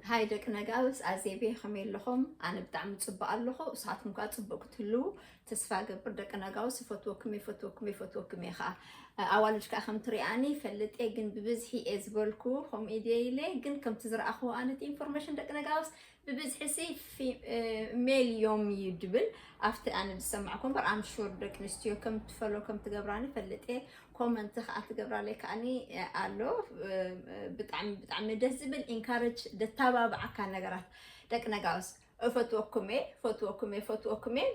ሃይ ደቂ ነጋውስ፣ ኣዜቤ ከመይ ኣለኹም? ኣነ ብጣዕሚ ጽቡቕ ኣለኹ። ንስኻትኩም ከኣ ጽቡቕ ክትህልዉ ተስፋ ገብር። ደቂ ነጋውስ፣ ይፈትወኩም፣ ይፈትወኩም፣ ይፈትወኩም እየ ከኣ። ኣዋልድ ከኣ ከም ትሪኣኒ ይፈልጥ እየ፣ ግን ብብዝሒ እየ ዝበልኩ፣ ከምኡ እየ ኢለ፣ ግን ከምቲ ዝረኣኹዎ ኣነ እቲ ኢንፎርሜሽን ደቂ ነጋውስ ብብዝሒ ሲ ፊ-፣ እ፣ ሜል እዮም እዩ ድብል። ኣብቲ ኣነ ዝሰማዕኩ እምበር፣ ኣም ሹር ደቂ ኣንስትዮ ከም ትፈሎ ከም ትገብራኒ ፈልጥ እየ። ኮመንት ከኣ ትገብራለይ ከኣኒ ኣሎ። ብጣዕሚ፣ ብጣዕሚ ደስ ዝብል ኢንካሬጅ ደተባብዓካ ነገራት። ደቂ ነጋውስ፣ እፈትወኩም እየ፣ እፈትወኩም እየ፣ እፈትወኩም እየ።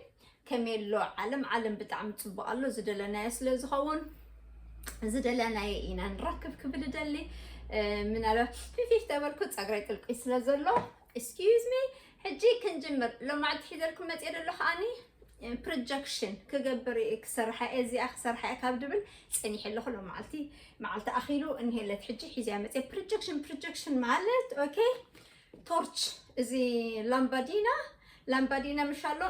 ከመይ ኣሎ ዓለም? ዓለም ብጣዕሚ ጽቡቕ ኣሎ። ዝደለናዮ ስለ ዝኸውን፣ ዝደለናዮ ኢና ንረክብ ክብል እደሊ። እ፣ ምናልባት ፊፊፍ ተበልኩ ጸግረይ ጥልቁይ ስለ ዘሎ፣ ኤክስኪዩዝ ሚ። ሕጂ ክንጅምር። ሎማዕንቲ ሒዘልኩም መጽየ ደሎ ከኣኒ ፕሮጀክሽን ክገብር እየ፣ ክሰርሓ እየ፣ እዚኣ ክሰርሓ እየ ካብ ድብል ጸኒሐ ኣለኹ። ሎማዕልቲ መዓልቲ ኣኺሉ እንሄለት ሕጂ ሒዝያ መጽየ። ፕሮጀክሽን፣ ፕሮጀክሽን ማለት፣ ኦኬ፣ ቶርች፣ እዚ ላምባዲና፣ ላምባዲና ምሽ ኣሎ።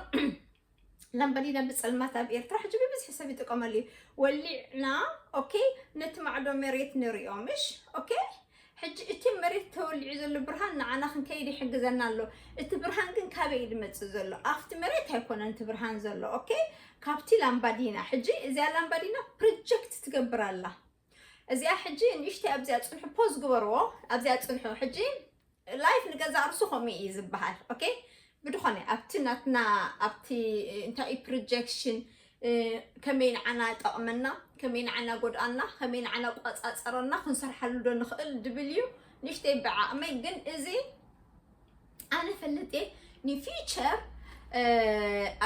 ላምባዲና ብጸልማት ኣብ ኤርትራ ሕጂ ብብዝሒ ሰብ ይጥቀመሉ እዩ። ወሊዕና፣ ኦኬ፣ ነቲ ማዕዶ መሬት ንርእዮ፣ ምሽ? ኦኬ፣ ሕጂ እቲ መሬት ተወሊዑ ዘሎ ብርሃን ንዓና ክንከይድ ይሕግዘና ኣሎ። እቲ ብርሃን ግን ካበይ እዩ ዝመጽእ ዘሎ? ኣብቲ መሬት ኣይኮነን እቲ ብርሃን ዘሎ፣ ኦኬ፣ ካብቲ ላምባዲና። ሕጂ እዚኣ ላምባዲና ፕሮጀክት ትገብር ኣላ። እዚኣ ሕጂ ንእሽተይ ኣብዚኣ ጽንሑ፣ ፖዝ ግበርዎ፣ ኣብዚኣ ጽንሑ። ሕጂ ላይፍ ንገዛእ ርእሱ ከምኡ እዩ ዝበሃል። ኦኬ፣ ብድኾነ ኣብቲ ናትና፣ ኣብቲ እንታይ እዩ ፕሮጀክሽን፣ እ፣ ከመይ ንዓና ጠቕመና፣ ከመይ ንዓና ጎድኣና፣ ከመይ ንዓና ቆጻጸረና ክንሰርሓሉ ዶ ንኽእል ድብል እዩ። ንእሽተይ ብዓቕመይ ግን እዚ ኣነ ፈልጥ እየ ንፊውቸር፣ እ፣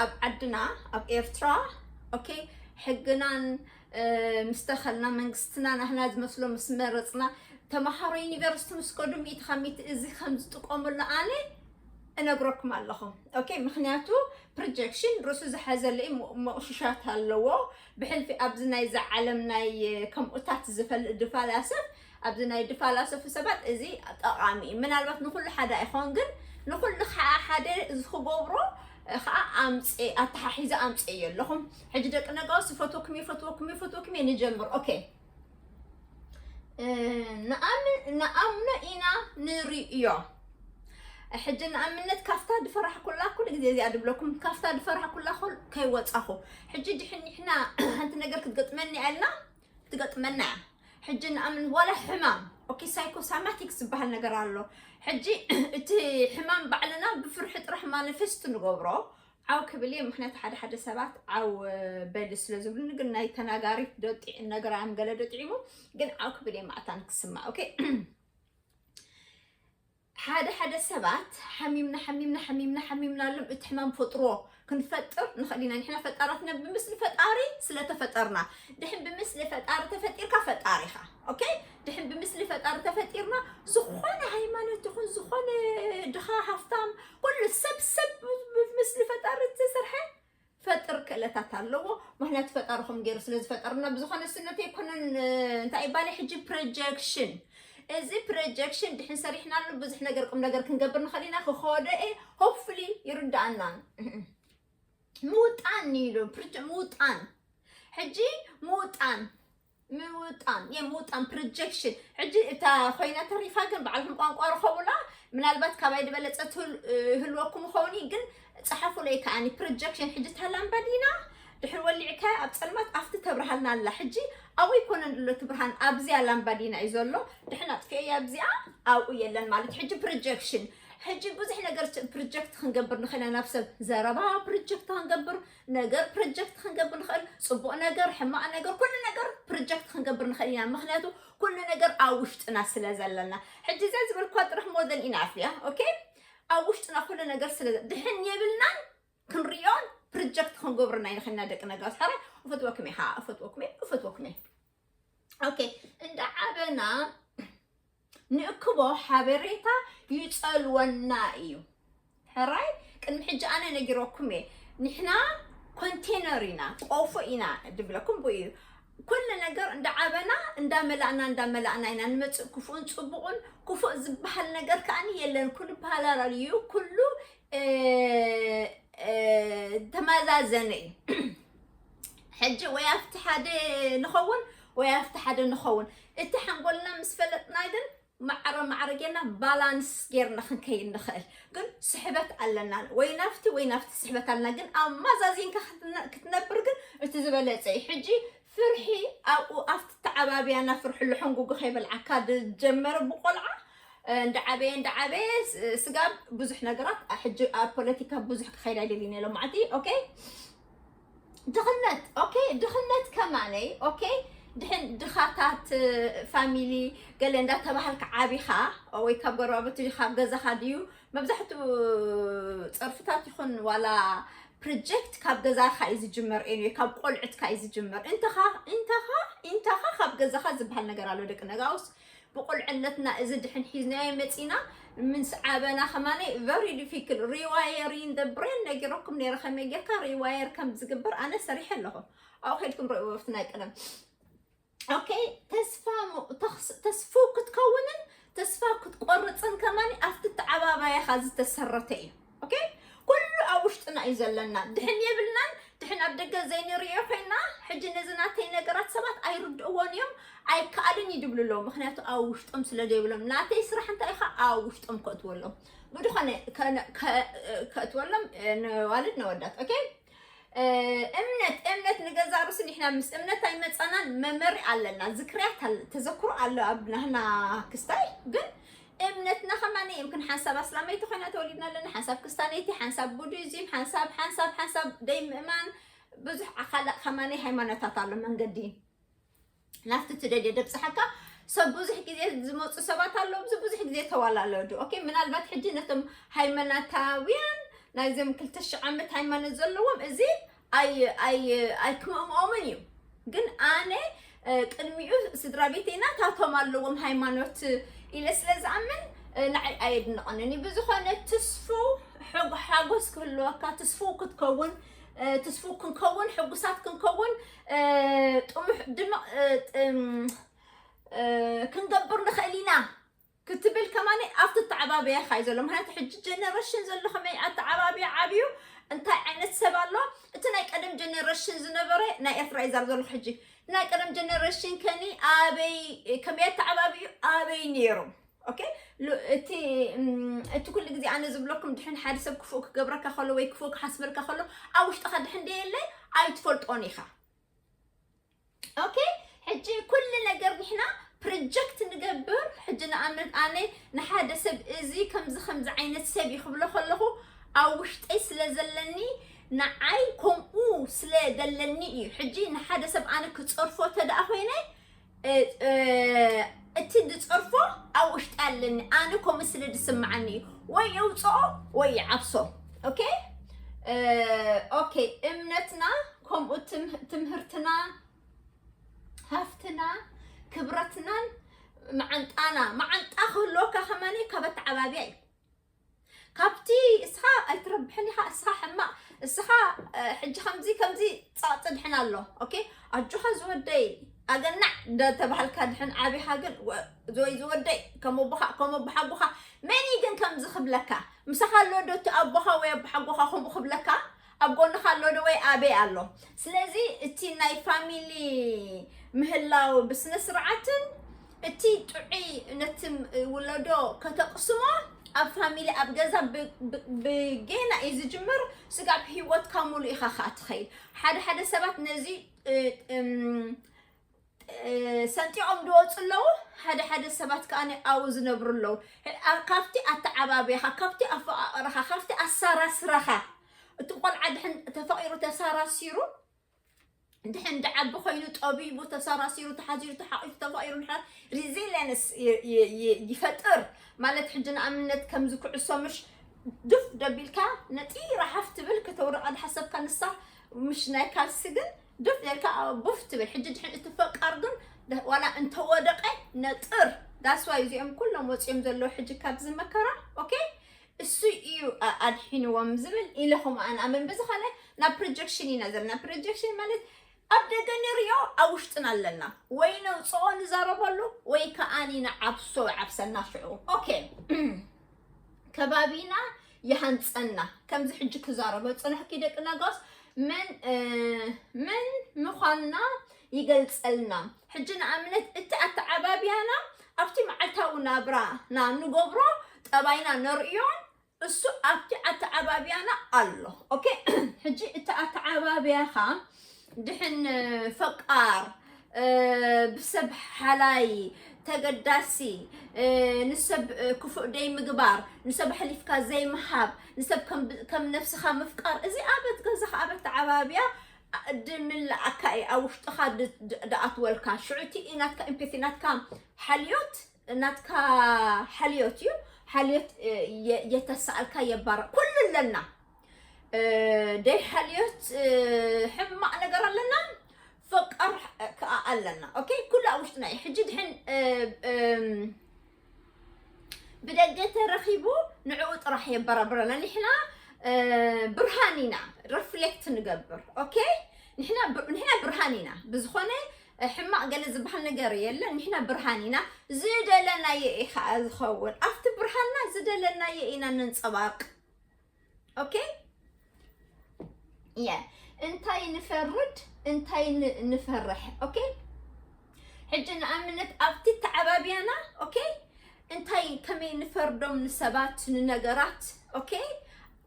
ኣብ ዓድና፣ ኣብ ኤርትራ፣ ኦኬ፣ ሕግናን፣ እ፣ ምስ ተኸልና፣ መንግስትና ናህና ዝመስሎ ምስ መረጽና፣ ተምሃሮ ዩኒቨርሲቲ ምስ ከዱ ሚእቲ ካብ ሚእቲ እዚ ከም ዝጥቀመሉ ኣነ እነግረኩም ኣለኹ። ኦኬ፣ ምኽንያቱ ፕሮጀክሽን ርእሱ ዝሓዘለ እዩ፣ ሞ-፣ መቑሽሻት ኣለዎ። ብሕልፊ ኣብዚ ናይዛ ዓለም ናይ ከምኡታት ዝፈልጥ ድፋላሰፍ፣ ኣብዚ ናይ ድፋላሰፉ ሰባት እዚ ጠቓሚ እዩ። ምናልባት ንኹሉ ሓደ ኣይኾን፣ ግን ንኹሉ ከዓ ሓደ እዚ ክገብሮ ከዓ ኣምፅኤ፣ ኣተሓሒዘ ኣምፅኤ ኣለኹም። ሕጂ ደቂ ነጋውስ፣ ይፈትወኩም እየ፣ ይፈትወኩም እየ፣ ይፈትወኩም እየ፣ ንጀምር። ኦኬ። እ፣ ንኣምን-፣ ንኣምኖ ኢና ንርእዮ። ሕጂ ንኣብነት ካፍታ ድፈራሕኩላ ኩሉ ግዜ እዚኣ ድብለኩም፣ ካፍታ ድፈራሕኩላ ኩል-፣ ከይወጻኹ። ሕጂ ድሕን ንሕና ሓንቲ ነገር ክትገጥመኒ ኣልና፣ ትገጥመና እያ። ሕጂ ንኣምን ዋላ ሕማም፣ ኦኬ፣ ሳይኮሳማቲክስ ዝበሃል ነገር ኣሎ። ሕጂ እቲ ሕማም ባዕልና ብፍርሒ ጥራሕ ማኒፌስት ንገብሮ። ዓው ክብል እየ፣ ምኽንያቱ ሓደ ሓደ ሰባት ዓው በሊ ስለ ዝብሉኒ፣ ግን ናይ ተናጋሪት ዶ ጥዕ-፣ ነገር ኣም ገለ ዶ ጥዒሙ፣ ግን ዓው ክብል እየ ማዕታን ክስማዕ። ኦኬ። ሓደ ሓደ ሰባት ሓሚምና፣ ሓሚምና፣ ሓሚምና፣ ሓሚምና ኣሎም እቲ ሕማም ፈጥሮ ክንፈጥር ንኽእል ኢና። ንሕና ፈጣራትና ብምስሊ ፈጣሪ ስለ ተፈጠርና። ድሕን ብምስሊ ፈጣሪ ተፈጢርካ ፈጣሪ ኢኻ። ኦኬ? ድሕን ብምስሊ ፈጣሪ ተፈጢርና፣ ዝኾነ ሃይማኖት ይኹን፣ ዝኾነ ድኻ ሃፍታም፣ ኩሉ ሰብ ሰብ ብምስሊ ፈጣሪ ዝተሰርሐ ፈጥር ክእለታት ኣለዎ። ምኽንያቱ ፈጣሪ ከም ገይሩ ስለ ዝፈጠርና፣ ብዝኾነ ስነተ ኣይኮነን፣ እ፣ እንታይ ይባል ሕጂ ፕሮጀክሽን። እዚ ፕሮጀክሽን ድሕን ሰሪሕናሉ ብዙሕ ነገር ቁም ነገር ክንገብር ንኽእል ኢና። ክኸዶ እየ፣ ሆፕፉሊ ይርድኣና። ምውጣን ኢሉ፣ ፕሮጀ-፣ ምውጣን። ሕጂ ምውጣን፣ ምውጣን፣ የምውጣን ፕሮጀክሽን። ሕጂ እታ ኮይና ተሪፋ ግን ባዕልኩም ቋንቋ ርኸቡላ። ምናልባት ካባይ ዝበለጸ ትህል-፣ ህልወኩም ይኸውን እዩ፣ ግን ጸሓፉለይ ከኣኒ ፕሮጀክሽን። ሕጂ እታ ላምባዲና ድሕሪ ወሊዕካ ኣብ ጸልማት ኣብቲ ተብርሃልና ኣላ። ሕጂ ኣብኡ ይኮነን ዘሎ እቲ ብርሃን፣ ኣብዚኣ ላምባዲና እዩ ዘሎ። ድሕን ኣጥፊኤያ ኣብዚኣ ኣብኡ የለን ማለት። ሕጂ ፕሮጀክሽን፣ ሕጂ ብዙሕ ነገር ፕሮጀክት ክንገብር ንኽእል ኢና። ናብ ሰብ ዘረባ ፕሮጀክት ክንገብር፣ ነገር ፕሮጀክት ክንገብር ንኽእል፣ ጽቡቕ ነገር፣ ሕማቕ ነገር፣ ኩሉ ነገር ፕሮጀክት ክንገብር ንኽእል ኢና። ምኽንያቱ ኩሉ ነገር ኣብ ውሽጥና ስለ ዘለና። ሕጂ እዚኣ ዝበልኳ ጥራሕ more than enough እያ። ኦኬ? ኣብ ውሽጥና ኩሉ ነገር ስለ ዘ-፣ ድሕን የብልናን ክንሪኦን ፕሮጀክት ክንገብርና ኢና። ደቂ ነጋውስ ሓራይ እፈትወኩም እየ፣ እፈትወኩም እየ፣ እፈትወኩም እየ። ኦኬ፣ እንዳ ዓበና ንእክቦ ሓበሬታ ይጸልወና እዩ። ሕራይ፣ ቅድሚ ሕጂ ኣነ ነጊረኩም እየ። ንሕና ኮንቴነር ኢና፣ ቆፎ ኢና ድብለኩም ብኡ እዩ። ኩሉ ነገር እንዳ ዓበና፣ እንዳ መላእና፣ እንዳ መላእና ኢና ንመጽእ። ክፉእን ጽቡቕን፣ ክፉእ ዝበሃል ነገር ከኣኒ የለን። ኩሉ ፓራላል እዩ፣ ኩሉ፣ እ፣ እ፣ ተመዛዘነ እዩ። ሕጂ ወይ ኣብቲ ሓደ ንኸውን፣ ወይ ኣብቲ ሓደ ንኸውን። እቲ ሓንጎልና ምስ ፈለጥና ግን ማዕረ ማዕረ ጌርና ባላንስ ጌርና ክንከይድ ንኽእል። ግን ስሕበት ኣለና፣ ወይ ናብቲ ወይ ናብቲ ስሕበት ኣለና። ግን ኣማዛዚንካ ክትነ- ክትነብር ግን እቲ ዝበለጸ እዩ። ሕጂ ፍርሒ ኣብኡ ኣብቲ ተዓባብያ ናፍርሕሉ ሕንጉጉ ከይበልዓካ ዝጀመረ ብቆልዓ እንዳዓበየ እንዳዓበየ ስጋብ ብዙሕ ነገራት ሕጂ ኣብ ፖለቲካ ብዙሕ ክኸይድ ኣይደልን እየ ሎማዓንቲ። ኦኬ ድኽነት ኦኬ ድኽነት ከማነይ ኦኬ ድሕን ድኻታት ፋሚሊ ገለ እንዳተባሃልካ ዓቢኻ ወይ ካብ ጎረባብቲ ካብ ገዛኻ ድዩ መብዛሕትኡ ጸርፍታት ይኹን ዋላ ፕሮጀክት ካብ ገዛኻ እዩ ዝጅመር እዩ ካብ ቆልዕትካ እዩ ዝጅመር እንተኻ እንተኻ እንተኻ ካብ ገዛኻ ዝበሃል ነገር ኣሎ ደቂ ነጋውስ ብቁልዕነትና እዚ ድሕን ሒዝናዮ መፂና ምስ ዓበና ከማነ very difficult rewiring the brain ነጊረኩም ነይረ ከመይ ጌርካ rewire ከም ዝግበር ኣነ ሰሪሐ ኣለኹ ኣብኡ ከድኩም ርእዎ ኣብቲ ናይ ቀደም okay ተስፋ ተስፉ ክትከውንን ተስፋ ክትቆርፅን ከማን ኣብቲ ተዓባባያኻ ዝተሰረተ እዩ okay ኩሉ ኣብ ውሽጥና እዩ ዘለና ድሕን የብልናን ድሕን ኣብ ደገ ዘይንርእዮ ኮይና ሕጂ ነዚ ናተይ ነገራት ሰባት ኣይርድእዎን እዮም ኣይከኣልን እዩ ድብሉ ኣለዉ ምክንያቱ ኣብ ውሽጦም ስለ ዘይብሎም ናተይ ስራሕ እንታይ ኢኻ ኣብ ውሽጦም ከእትወሎም ብድኾነ ከእትወሎም ንዋልድ ነወዳት okay እምነት እምነት ንገዛ ርሱ ንሕና ምስ እምነት ኣይመፃናን መመሪ ኣለና ዝክርያት ተዘክሮ ኣሎ ኣብ ናህና ክስታይ ግን እምነትና ከማነ ይምክን ሓንሳብ ኣስላመይቲ ኮይና ተወሊድና ኣለና ሓንሳብ ክስታነይቲ ሓንሳብ ቡዲዝም ሓንሳብ ሓንሳብ ሓንሳብ ደይ ምእማን ብዙሕ ኣካላ ከማነ ሃይማኖታት ኣሎ መንገዲ ናብቲ ትደልዮ ደብፅሓካ ሰብ ብዙሕ ግዜ ዝመፁ ሰባት ኣለዉ ብዙ ብዙሕ ግዜ ተዋላለዱ ኦኬ ምናልባት ሕጂ ነቶም ሃይማኖታውያን ናይዞም ክልተ ሽሕ ዓመት ሃይማኖት ዘለዎም እዚ ኣይክምእምኦምን እዩ ግን ኣነ ቅድሚኡ ስድራ ቤተይ ናታቶም ኣለዎም ሃይማኖት ኢለ ስለ ዝኣምን ንዓይ ኣየድንቐንን እዩ ብዝኾነ ትስፉ ሓጎስ ክህልወካ ትስፉ ክትከውን ትስፉ ክንከውን ሕጉሳት ክንከውን ጥሙሕ ድምቕ ክንገብር ንኽእል ኢና ክትብል ከማን ኣብቲ ኣተዓባብያኻ እዩ ዘሎ ምክንያቱ ሕጂ ጀነሬሽን ዘሎ ከመይ ኣተዓባብያ ዓብዩ እንታይ ዓይነት ሰብ ኣሎ እቲ ናይ ቀደም ጀነሬሽን ዝነበረ ናይ ኤርትራ ይዛር ዘሎ ሕጂ ናይ ቀደም ጀነሬሽን ከኒ ኣበይ ከመይ ኣተዓባብዩ ኣበይ ነይሩ okay እቲ እቲ ኩሉ ግዜ ኣነ ዝብለኩም ድሕን ሓደ ሰብ ክፉእ ክገብረካ ከሎ ወይ ክፉእ ክሓስበልካ ከሎ ኣብ ውሽጥኻ ድሕን ደየለ ኣይትፈልጦን ኢኻ okay ሕጂ ኩሉ ነገር ንሕና ፕሮጀክት ንገብር ሕጂ ንኣብነት ኣነ ንሓደ ሰብ እዚ ከምዚ ከምዚ ዓይነት ሰብ እዩ ክብሎ ከለኹ ኣብ ውሽጠይ ስለ ዘለኒ ንዓይ ከምኡ ስለ ዘለኒ እዩ ሕጂ ንሓደ ሰብ ኣነ ክፀርፎ ተደኣ ኮይነ እቲ ዝፀርፎ ኣብ ውሽጢ ኣለኒ ኣነ ከምኡ ስለ ዝስምዓኒ እዩ ወይ የውፅኦ ወይ ይዓብሶ okay okay እምነትና ከምኡ ትምህርትና ሃፍትና ክብረትናን መዓንጣና መዓንጣ ክህልወካ ከማኒ ካብ ኣተዓባብያ እዩ ካብቲ እስኻ ኣይትረብሕን ኢኻ እስኻ ሕማቕ እስኻ ሕጂ ከምዚ ከምዚ ፃፅድሕን ኣሎ okay ኣጆኻ ዝወደይ ኣገናዕ እንዳተባሃልካ ድሕን ዓቢኻ ግን ወይ ዝወደይ ከም ኣቦኻ ከም ኣቦሓጎኻ መን እዩ ግን ከምዚ ክብለካ ምሳኻ ኣሎ ዶ እቲ ኣቦኻ ወይ ኣቦሓጎኻ ከምኡ ክብለካ ኣብ ጎንኻ ኣሎ ዶ ወይ ኣበይ ኣሎ ስለዚ እቲ ናይ ፋሚሊ ምህላው ብስነ ስርዓትን እቲ ጥዑይ ነቲ ውለዶ ከተቕስሞ ኣብ ፋሚሊ ኣብ ገዛ ብጌና እዩ ዝጅምር ስጋብ ህይወትካ ሙሉ ኢኻ ከዓ ትኸይድ ሓደ ሓደ ሰባት ነዚ ሰንጢቖም ዝወፁ ኣለዉ ሓደ ሓደ ሰባት ከዓ ኣብኡ ዝነብሩ ኣለዉ ካብቲ ኣተዓባብያኻ ካብቲ ኣፈቓቕራኻ ካብቲ ኣሳራስራኻ እቲ ቆልዓ ድሕን ተፈቒሩ ተሳራሲሩ ድሕን ድዓቢ ኮይኑ ጠቢቡ ተሰራሲሩ ተሓዚሩ ተሓቂፉ ተፋቂሩ ድሕር resilience ይፈጥር ማለት ሕጂ ንኣብነት ከምዚ ኩዕሶ ምሽ ድፍ ደቢልካ ነጢራ ሓፍ ትብል ከተውርቃ ድሓሰብካ ንሳ ምሽ ናይ ካልሲ ግን ድፍ ጌርካ ቡፍ ትብል ሕጂ ድሕን እቲ ፈቃር ግን ዋላ እንተወደቀ ነጥር that's why እዚኦም ኩሎም ወፂኦም ዘለዉ ሕጂ ካብዚ መከራ okay እሱ እዩ ኣድሒንዎም ዝብል ኢለኹም ኣንኣምን ብዝኾነ ናብ projection ኢና ዘለና projection ማለት ኣብ ደገ ንሪኦ ኣብ ውሽጥና ኣለና ወይ ነውፅኦ ንዛረበሉ ወይ ከዓኒ ንዓብሶ ይዓብሰና ሽዑ okay ከባቢና ይሃንፀና ከምዚ ሕጂ ክዛረበ ፅንሕኪ ደቂ ነጋስ መን መን ምዃንና ይገልፀልና ሕጂ ንኣብነት እቲ ኣተዓባብያና ኣብቲ መዓልቲ ታው ናብራና ንገብሮ፣ ጠባይና ነርእዮን እሱ ኣብቲ ኣተዓባብያና ኣሎ። ኦኬ፣ ሕጂ እቲ ኣተዓባብያኻ ድሕን ፈቃር፣ ብሰብ ሓላይ፣ ተገዳሲ፣ ንሰብ ክፉእ ደይ ምግባር፣ ንሰብ ኣሕሊፍካ ዘይምሃብ፣ ንሰብ ከም ነፍስኻ ምፍቃር፣ እዚ ኣበት ገዛኻ ኣበት ተዓባብያ ድምልኣካ እዩ፣ ኣብ ውሽጥኻ ድኣትወልካ ሽዑቲ እዩ ናትካ ኢምፔቲ ናትካ ሓልዮት ናትካ ሓልዮት እዩ። ሓልዮት የተሳኣልካ የባረ ኩሉ ኣለና። ደይ ሓልዮት ሕማቕ ነገር ኣለና፣ ፈቃር ከዓ ኣለና። ኦኬ፣ ኩሉ ኣብ ውሽጥና እዩ። ሕጂ ድሕን ብደገ ተረኺቡ ንዕኡ ጥራሕ የበራብረና። ንሕና ብርሃን ኢና፣ ሪፍሌክት ንገብር። ኦኬ፣ ንሕና ብርሃን ኢና። ብዝኾነ ሕማቕ ገለ ዝበሃል ነገር የለን። ንሕና ብርሃን ኢና። ዝደለናዮ እዩ ከዓ ዝኸውን። ኣብቲ ብርሃንና ዝደለናዮ ኢና ነንፀባርቅ። ኦኬ፣ የ እንታይ ንፈርድ፣ እንታይ ንፈርሕ። ኦኬ፣ ሕጂ ንኣብነት ኣብቲ ተዓባብያና፣ ኦኬ፣ እንታይ ከመይ ንፈርዶም ንሰባት ንነገራት። ኦኬ፣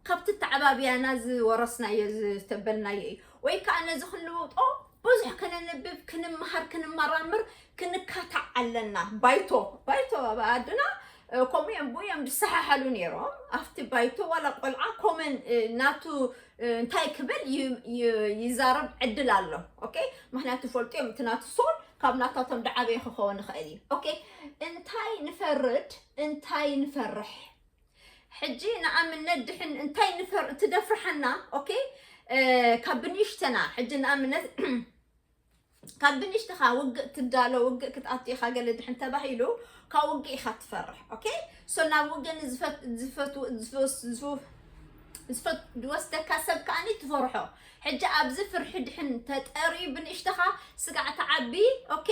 ካብቲ ተዓባብያና ዝወረስናዮ ዝተበልናዮ እዩ። ወይ ከዓ ነዚ ክንልውጦ ብዙሕ ከነንብብ፣ ክንምሃር፣ ክንመራምር፣ ክንካታዕ ኣለና። ባይቶ ባይቶ ኣብ ኣድና ከምኡ እዮም ብኡ እዮም ዝሰሓሓሉ ነይሮም። ኣብቲ ባይቶ ዋላ ቆልዓ ኮመን ናቱ እንታይ ክብል ይዛረብ ዕድል ኣሎ። ኦኬ፣ ምክንያቱ ፈልጡ እዮም እቲ ናቱ ሶል ካብ ናታቶም ድዓበየ ክኸውን ይኽእል እዩ። ኦኬ፣ እንታይ ንፈርድ፣ እንታይ ንፈርሕ። ሕጂ ንኣብነት ድሕን እንታይ ንፈር ትደፍርሓና። ኦኬ፣ ካብ ብንእሽተና ሕጂ ንኣብነት ካብ ብንእሽተኻ ውግእ ትዳሎ፣ ውግእ ክትኣቱ ኢኻ ገለ ድሕን ተባሂሉ ካብ ውግእ ኢኻ ትፈርሕ። ኦኬ፣ ሶ ናብ ውግእ ዝወስደካ ሰብ ከኣኒ ትፈርሖ። ሕጂ ኣብዚ ፍርሒ ድሕን ተጠርዩ ብንእሽተኻ ስጋዕ ተዓቢ። ኦኬ፣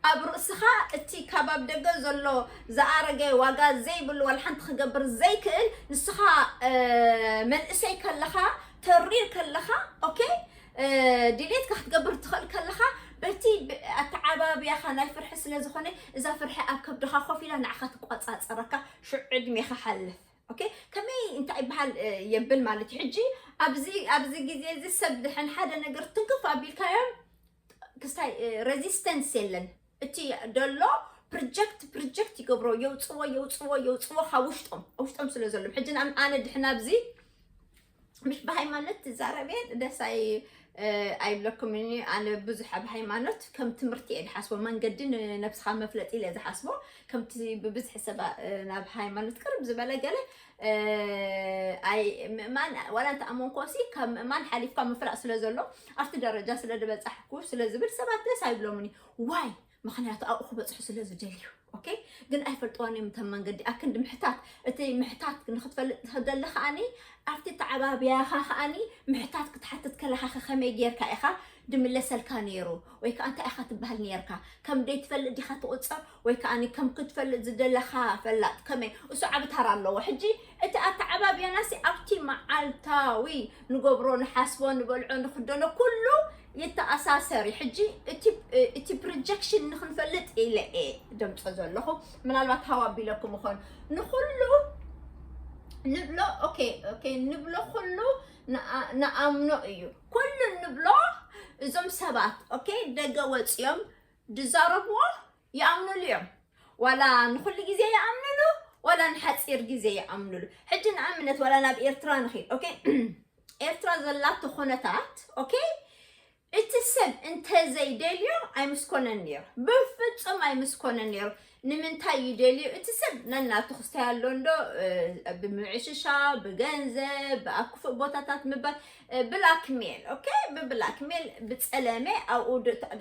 ኣብ ርእስኻ እቲ ካብ ኣብ ደገ ዘሎ ዝኣረገ ዋጋ ዘይብሉ ዋላ ሓንቲ ክገብር ዘይክእል ንስኻ መንእሰይ ከለኻ ተሪር ከለኻ፣ ኦኬ፣ ድሌትካ ክትገብር ትኽእል ከለኻ በቲ ኣተዓባብያኻ ናይ ፍርሒ ስለ ዝኾነ እዛ ፍርሒ ኣብ ከብድኻ ኮፍ ኢላ ንዓኻ ትቋጻጸረካ። ሽዑ ዕድሜኻ ሓልፍ። ኦኬ፣ ከመይ እንታይ ይበሃል የብል ማለት እዩ። ሕጂ ኣብዚ ኣብዚ ግዜ እዚ ሰብ ድሕን ሓደ ነገር ትንክፍ ኣቢልካዮም ክስታይ ሬዚስተንስ የለን። እቲ ደሎ ፕሮጀክት ፕሮጀክት ይገብሮ፣ የውፅዎ የውፅዎ የውፅዎ ካብ ውሽጦም ውሽጦም ስለ ዘሎም። ሕጂ ኣነ ድሕን ኣብዚ ምሽ ብሃይማኖት ትዛረብ እየ ደስ ኣይ ኣይብለኩም። ኣነ ብዙሕ ኣብ ሃይማኖት ከም ትምህርቲ እየ ዝሓስቦ፣ መንገዲ ንነብስኻ መፍለጢ ኢለ ዝሓስቦ። ከምቲ ብብዝሒ ሰብ ናብ ሃይማኖት ቅርብ ዝበለ ገለ ኣይ ምእማን ዋላ እንተ ኣመንኮሲ ካብ ምእማን ሓሊፍካ ምፍላጥ ስለ ዘሎ ኣብቲ ደረጃ ስለ ዝበጻሕኩ ስለ ዝብል ሰባት ደስ ኣይብሎምን እዩ። ዋይ ምኽንያቱ ኣብኡ ክበጽሑ ስለ ዝደልዩ። ኦኬ፣ ግን ኣይፈልጥዋን እዮም እተን መንገዲ ኣክንዲ ምሕታት። እቲ ምሕታት ንክትፈልጥ ትደሊ ከኣኒ ኣብቲ ተዓባብያኻ ከኣኒ ምሕታት ክትሓትት ከለኻ ከመይ ጌርካ ኢኻ ድምለሰልካ ነይሩ ወይ ከዓ እንታይ ኢኻ ትበሃል ነርካ? ከም ደይ ትፈልጥ ዲኻ ትቁጸር ወይ ከዓ ከም ክትፈልጥ ዝደለኻ ፈላጥ ከመይ? እሱ ዓቢ ታራ ኣለዎ። ሕጂ እቲ ኣተዓባብያና ሲ ኣብቲ መዓልታዊ ንገብሮ ንሓስቦ ንበልዖ ንክደኖ ኩሉ ይተኣሳሰር እዩ። ሕጂ እቲ ፕሮጀክሽን ንክንፈልጥ ኢለ እየ ደምፆ ዘለኹ። ምናልባት ሃው ኣቢለኩም ይኾን ንኩሉ ንብሎ ኦኬ ኦኬ ንብሎ ኩሉ ንኣምኖ እዩ። ኩሉ ንብሎ እዞም ሰባት ኦኬ ደገ ወፅዮም ድዛረብዎ ይኣምኑሉ እዮም። ዋላ ንኩሉ ግዜ ይኣምኑሉ ዋላ ንሓፂር ግዜ ይኣምኑሉ። ሕጂ ንኣብነት ዋላ ናብ ኤርትራ ንኺድ ኦኬ ኤርትራ ዘላቶ ኩነታት ኦኬ እቲ ሰብ እንተዘይደልዮ ኣይምስኮነን ነይሩ። ብፍጹም ኣይምስኮነን ነይሩ። ንምንታይ እዩ ደልዩ እቲ ሰብ? ነናቱ ክስታይ ኣሎ እንዶ ብምዕሽሻ ብገንዘብ ብኣክፉእ ቦታታት ምባል ብላክሜል ኦኬ ብብላክሜል ብፀለመ ኣብኡ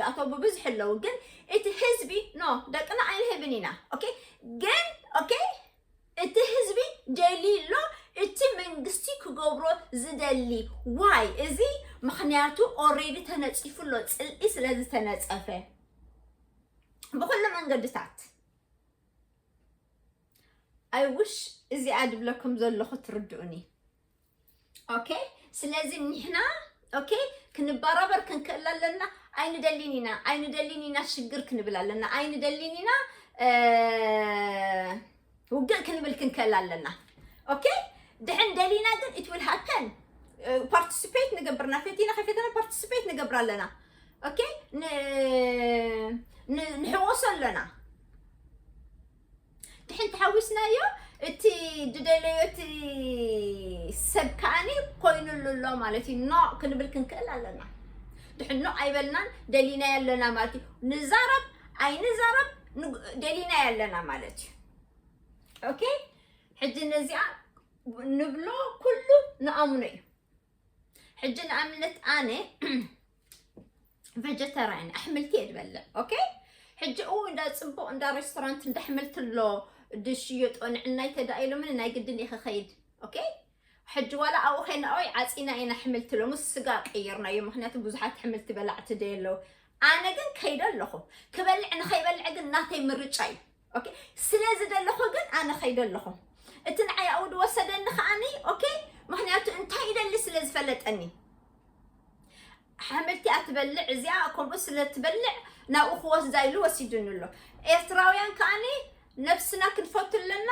ዳእተው ብብዝሒ ኣለዉ። ግን እቲ ህዝቢ ኖ ደቅና ኣይንህብን ኢና ኦኬ ግን ኦኬ እቲ ህዝቢ ደልዩ ኣሎ እቲ መንግስቲ ክገብሮ ዝደሊ ዋይ እዚ ምኽንያቱ ኦሬዲ ተነፂፉ ኣሎ ፅልኢ ስለ ዝተነፀፈ ብኩሉ መንገድታት። ኣይ ውሽ እዚኣ ድብለኩም ዘለኹ ትርድኡኒ። ኦኬ ስለዚ ንሕና ኦኬ ክንበራበር ክንክእል ኣለና። ኣይንደሊን ኢና ኣይንደሊን ኢና ሽግር ክንብል ኣለና ኣይንደሊን ኢና። ክንብል ክንክእል ኣለና። Okay? ድሕን ደሊና ግን it will happen. Participate ንገብርና፣ ፈቲና ከይፈተና participate ንገብር ኣለና። Okay? ንሕወሶ ኣለና። ድሕን ተሓዊስናዮ እቲ ድደለዮ እቲ ሰብ ከዓኒ ኮይኑሉ ኣሎ ማለት እዩ። ኖ ክንብል ክንክእል ኣለና። ድሕን ኖ ኣይበልናን፣ ደሊናዮ ኣለና ማለት እዩ። ንዛረብ ኣይንዛረብ ደሊናዮ ኣለና ማለት እዩ። Okay? ሕጂ ነዚኣ ንብሎ ኩሉ ንኣምኖ እዩ። ሕጂ ንኣብነት ኣነ vegetarian፣ ኣሕምልቲ እየ ዝበልዕ። Okay? ሕጂ እው እንዳ ፅቡቕ እንዳ ሬስቶራንት እንዳ ኣሕምልቲ ኣሎ ድሽየጦ ንዕናይ ተዳኢሎምን ናይ ግድን እየ ክኸይድ። Okay? ሕጂ ዋላ ኣብኡ ኸይና ኦይ ዓፂና ኢና ኣሕምልቲ ሎምስ ስጋ ቀይርናዮ፣ ምክንያቱ ብዙሓት ኣሕምልቲ በላዕቲ ደ ኣለዉ። ኣነ ግን ከይደ ኣለኹ። ክበልዕ ንኸይበልዕ ግን ናተይ ምርጫ እዩ። Okay? ስለ ዝደለኹ ግን ኣነ ከይደ ኣለኹ። እቲ ንዓይ ኣብኡ ዝወሰደኒ ከዓኒ okay? ምክንያቱ እንታይ ይደሊ ስለ ዝፈለጠኒ። ሓምልቲ እያ ትበልዕ እዚኣ፣ ከምኡ ስለ ትበልዕ ናብኡ ክወስዳ ኢሉ ወሲዱኒ ኣሎ። ኤርትራውያን ከዓኒ ነብስና ክንፈቱ ኣለና።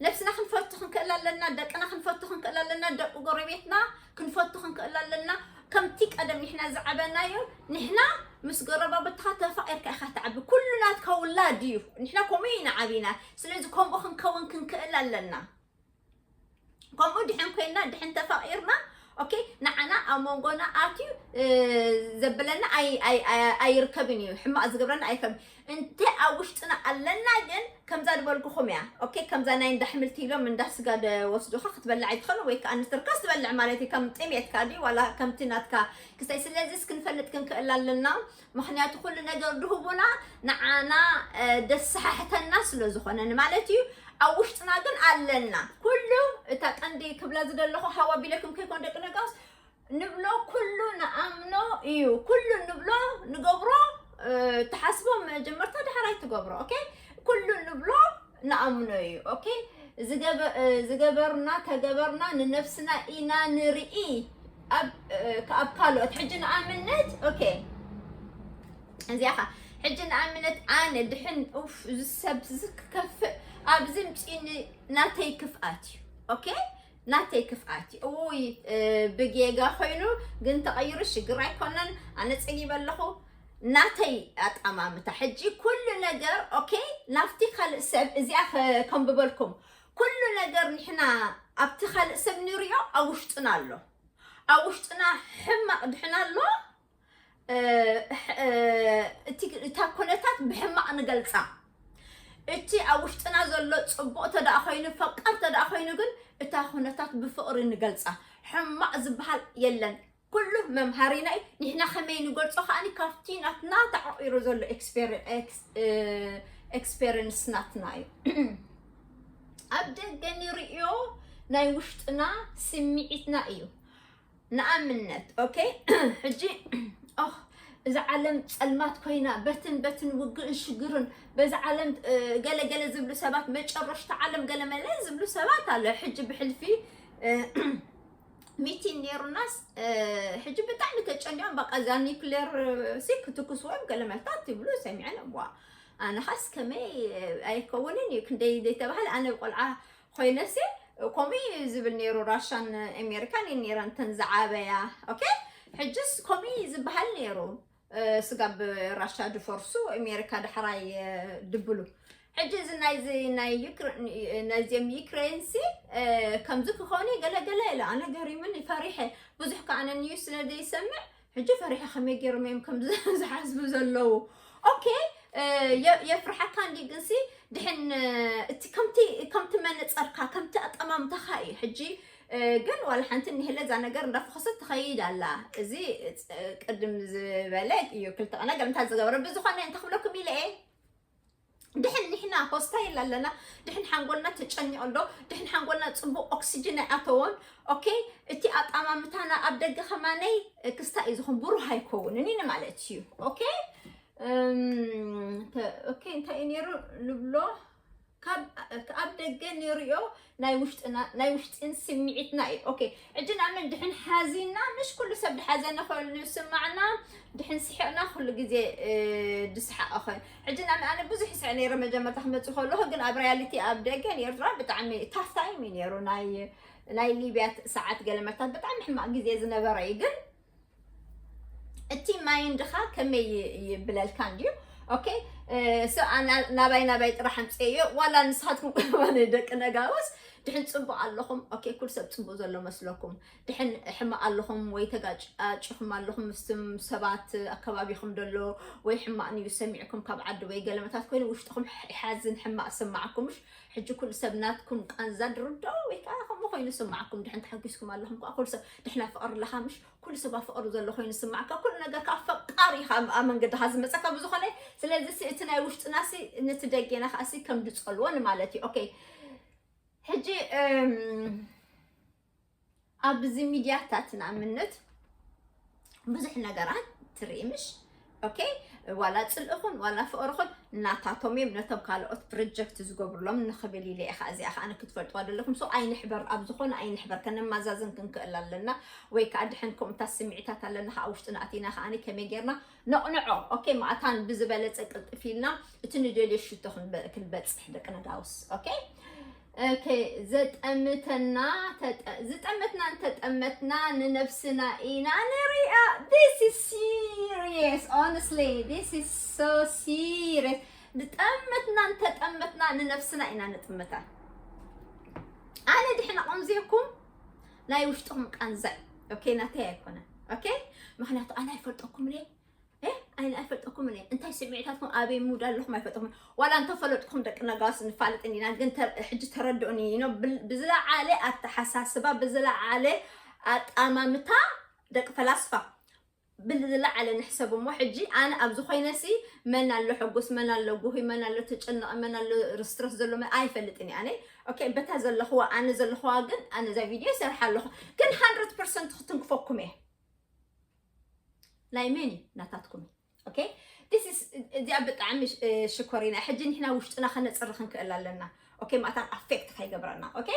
ነብስና ክንፈቱ ክንክእል ኣለና። ደቅና ክንፈቱ ክንክእል ኣለና። ደቂ ጎረቤትና ክንፈቱ ክንክእል ኣለና። ከምቲ ቀደም ንሕና ዝዓበናዮ፣ ንሕና ምስ ጎረባብትኻ ተፋቒርካ ኢኻ ትዓቢ። ኩሉ ናትካ ውላድ እዩ። ንሕና ከምኡ ኢና ዓቢና። ስለዚ ከምኡ ክንከውን ክንክእል ኣለና። ከምኡ ድሕን ኮይና ድሕን ተፋቒርና okay? ንዓና ኣብ መንጎና ኣትዩ ዘብለና ኣይርከብን እዩ። ሕማቕ ዝገብረና ኣይከብን። እንተ ኣብ ውሽጥና ኣለና ግን ከምዛ ዝበልኩኹም እያ። Okay? ከምዛ ናይ እንዳ ኣሕምልቲ ኢሎም እንዳ ስጋ ወስዱኻ ክትበልዕ ኣይትኽእል ወይ ከዓ ንትርከስ ትበልዕ ማለት እዩ። ከም ጥሜትካ ድዩ ዋላ ከምቲ ናትካ ክስታይ። ስለዚስ ክንፈልጥ ክንክእል ኣለና። ምክንያቱ ኩሉ ነገር ድህቡና ንዓና ደሰሓሕተና ስለ ዝኾነ ማለት እዩ። ኣብ ውሽጥና ግን ኣለና። ኩሉ እታ ቀንዲ ክብላ ዝደለኹ ሃዋ ቢለኩም ከይኮን ደቂ ነጋውስ ንብሎ ኩሉ ንኣምኖ እዩ። ኩሉ ንብሎ ንገብሮ ትሓስቦ መጀመርታ ድሕራይ ትገብሮ። Okay? ኩሉ ንብሎ ንኣምኖ እዩ። Okay? ዝገበርና ተገበርና ንነብስና ኢና ንርኢ። ኣብ ካልኦት ሕጂ ንኣብነት okay? እዚኣ ኸ ሕጂ ንኣብነት ኣነ ድሕን ኡፍ እዚ ሰብ ክከፍእ ኣብዚ ምፂኒ ናተይ ክፍኣት እዩ። Okay? ናተይ ክፍኣት እዩ። እውይ ብጌጋ ኮይኑ ግን ተቐይሩ ሽግር ኣይኮነን። ኣነ ፀጊበ ኣለኹ። ናተይ ኣጠማምታ ሕጂ ኩሉ ነገር okay? ናብቲ ካልእ ሰብ እዚኣ ከንብበልኩም። ኩሉ ነገር ንሕና ኣብቲ ካልእ ሰብ ንሪኦ ኣብ ውሽጥና ኣሎ። ኣብ ውሽጥና ሕማቕ ድሕን ኣሎ። እታ ኩነታት ብሕማቕ ንገልፃ። እቲ ኣብ ውሽጥና ዘሎ ፅቡቕ ተደኣ ኮይኑ ፈቃር ተደኣ ኮይኑ ግን እታ ኩነታት ብፍቕሪ ንገልፃ። ሕማቕ ዝበሃል የለን። ኩሉ መምሃሪና እዩ። ንሕና ከመይ ንገልፆ ከዓኒ ካብቲ ናትና ተዓቂሩ ዘሎ experience ናትና እዩ። ኣብ ደገ ንርእዮ ናይ ውሽጥና ስምዒትና እዩ። ንኣብነት okay? ሕጂ ኦህ እዛ ዓለም ፀልማት ኮይና በትን በትን ውግእን ሽግርን በዛ ዓለም ገለገለ ዝብሉ ሰባት መጨረሽታ ዓለም ገለመለ ዝብሉ ሰባት ኣለ። ሕጂ ብሕልፊ ሚቲን ነይሩናስ ሕጂ ብጣዕሚ ተጨኒቆም በቃ እዛ ኒክሌር ሲ ክትኩስዎም ገለመልታት ትብሉ ሰሚዐን። ዋ ኣነ ኻስ ከመይ ኣይከውንን እዩ ክንደይ ዘይተባህለ ኣነ ቆልዓ ኮይነሲ ከምኡ እዩ ዝብል ነይሩ። ራሻን ኣሜሪካን እዩ ነይረን እተን ዝዓበያ። Okay? ሕጅስ ከምኡ እዩ ዝበሃል ነይሩ። ስጋብ ራሻ ድፈርሱ ኣሜሪካ ዳሕራይ ድብሉ። ሕጂ እዚ ናይዚ ናይ ዩክሬን ናይዚኦም ዩክሬን ሲ ከምዚ ክኾኑ ገለገለ ኢለ ኣነ ገሪሙኒ ፈሪሐ። ብዙሕ ከዓነ ኒውስ ስለ ዘይሰምዕ ሕጂ ፈሪሐ ከመይ ገይሮም እዮም ከም ዝሓስቡ ዘለዉ። Okay? የፍርሓካ እንዲ ግንሲ ድሕን እቲ ከምቲ ከምቲ መነፀርካ ከምቲ ኣጠማምታኻ እዩ። ሕጂ ግን ዋላ ሓንቲ እንሄለ እዛ ነገር እንዳፈኸሰት ትኸይድ ኣላ። እዚ ቅድም ዝበለ እዩ ክልተ ነገር እንታይ ዝገበረ ብዝኾነ እንታይ ክብለኩም ኢለ እየ። ድሕን ንሕና ሆስታይል ኣለና። ድሕን ሓንጎልና ተጨኒቑ ኣሎ። ድሕን ሓንጎልና ፅቡቕ ኦክሲጅን ኣይኣተዎን። Okay? እቲ ኣጣማምታና ኣብ ደገ ከማነይ ክስታ እዩ ዝኾን ብሩህ ኣይከውንን እዩ ማለት እዩ። Okay? Okay? እንታይ እዩ ነይሩ ንብሎ? ካብ ደገ ንሪኦ ናይ ውሽጥና ናይ ውሽጥን ስምዒትና እዩ። ኦኬ፣ ሕጂ ንኣምን ድሕን ሓዚና፣ ምሽ ኩሉ ሰብ ድሓዘነ ኮይኑ ዝስማዕና፣ ድሕን ስሕቕና ኩሉ ግዜ ድስሓቕ ኾን። ሕጂ ንኣምን ኣነ ብዙሕ ይስሕቕ ነይረ መጀመርታ ክመጽእ ከለኹ፣ ግን ኣብ ሪያሊቲ ኣብ ደገ ንኤርትራ ብጣዕሚ ታፍ ታይም እዩ ነይሩ። ናይ ናይ ሊብያ ሰዓት ገለመታት ብጣዕሚ ሕማቕ ግዜ ዝነበረ እዩ። ግን እቲ ማይንድኻ ከመይ ይብለልካ እንድዩ። ኦኬ፣ ሶ ናባይ ናባይ ጥራሕ ኣምፅኤዮ። ዋላ ንስኻትኩም ከማን ደቂ ነጋውስ ድሕን ፅቡቕ ኣለኹም። ኦኬ፣ ኩሉ ሰብ ፅቡቕ ዘሎ መስለኩም፣ ድሕን ሕማቕ ኣለኹም ወይ ተጋጫጭኹም ኣለኹም፣ ምስቱም ሰባት ኣከባቢኹም ደሎ ወይ ሕማቕ ኒዩ ሰሚዕኩም ካብ ዓዲ ወይ ገለመታት ኮይኑ ውሽጥኹም ይሓዝን ሕማቕ ስማዕኩምሽ። ሕጂ ኩሉ ሰብ ናትኩም ቃንዛ ድርዶ ወይ ከዓ ከምኡ ኮይኑ ስማዕኩም፣ ድሕን ተሓጒስኩም ኣለኹም ከዓ ኩሉ ሰብ ድሕና ፍቕሪ ኣለኻ ምሽ፣ ኩሉ ሰብ ኣብ ፍቕሪ ዘሎ ኮይኑ ስማዕካ፣ ኩሉ ነገር ከዓ ፈቃሪ ኢኻ ኣብ መንገድኻ ዝመፀካ ብዝኾነ። ስለዚ ሲ እቲ ናይ ውሽጥና ሲ ነቲ ደጌና ከዓ ሲ ከም ድፀልዎ ንማለት እዩ። ኦኬ፣ ሕጂ ኣብዚ ሚድያታት ንኣብነት ብዙሕ ነገራት ትርኢ ምሽ። ኦኬ፣ ዋላ ፅልእኹን ዋላ ፍቕርኹን ናታቶም እዮም፣ ነቶም ካልኦት ፕሮጀክት ዝገብሩሎም ንኽብል ኢለ እየ። እዚኣ ከዓ ክትፈልጥዋ ዘለኩም። ሶ ኣይንሕበር፣ ኣብ ዝኾነ ኣይንሕበር፣ ከነማዛዝን ክንክእል ኣለና። ወይ ከዓ ድሕን ከምኡታት ስምዒታት ኣለና ከዓ ውሽጥና ኣቲና ከዓ ከመይ ጌርና ነቕንዖ። ኦኬ፣ ማእታን ብዝበለፀ ቅልጥፍ ኢልና እቲ ንደልዮ ሽቶ ክንበፅሕ ደቂ ነጋውስ። ኦኬ፣ ኦኬ፣ ዘጠምተና ዝጠመትና እንተጠመትና ንነብስና ኢና ንሪኣ። This is serious, honestly, this is so serious. ዝጠመትና እንተጠመትና ንነብስና ኢና ንጥምታ። ኣነ ድሕን ኣቐምዝየኩም ናይ ውሽጥኹም ቃንዛዕ። ኦኬ፣ ናተይ ኣይኮነ። ኦኬ፣ ምክንያቱ ኣነ ኣይፈልጠኩም እየ። ኣይ ኣይፈልጠኩም እየ። እንታይ ስምዒታትኩም ኣበይ ሙድ ኣለኹም ኣይፈልጠኩም። ዋላ እንተፈለጥኩም ደቂ ነጋውስ ንፋለጥ ኢና፣ ግን ሕጂ ተረድኡኒ። ብዝለዓለ ኣተሓሳስባ፣ ብዝለዓለ ኣጣማምታ ደቂ ፈላስፋ ብዝለዓለ ንሕሰብ እሞ ሕጂ ኣነ ኣብዚ ኮይነሲ መን ኣሎ ሕጉስ፣ መን ኣሎ ጉሁይ፣ መን ኣሎ ተጨነቐ፣ መን ኣሎ ርስትረስ ዘሎ ኣይፈልጥን እየ ኣነ። ኦኬ፣ በታ ዘለኽዋ ኣነ ዘለኽዋ ግን ኣነ እዛ ቪድዮ ይሰርሓ ኣለኹ። ግን ሃንድረድ ፐርሰንት ክትንክፈኩም እየ። ናይ መን እዩ ናታትኩም እዩ። ኦኬ፣ this is እዚኣ ብጣዕሚ ሽኮሪና። ሕጂ ንሕና ውሽጥና ከነፅሪ ክንክእል ኣለና። ኦኬ፣ ማእታን ኣፌክት ከይገብረና። ኦኬ፣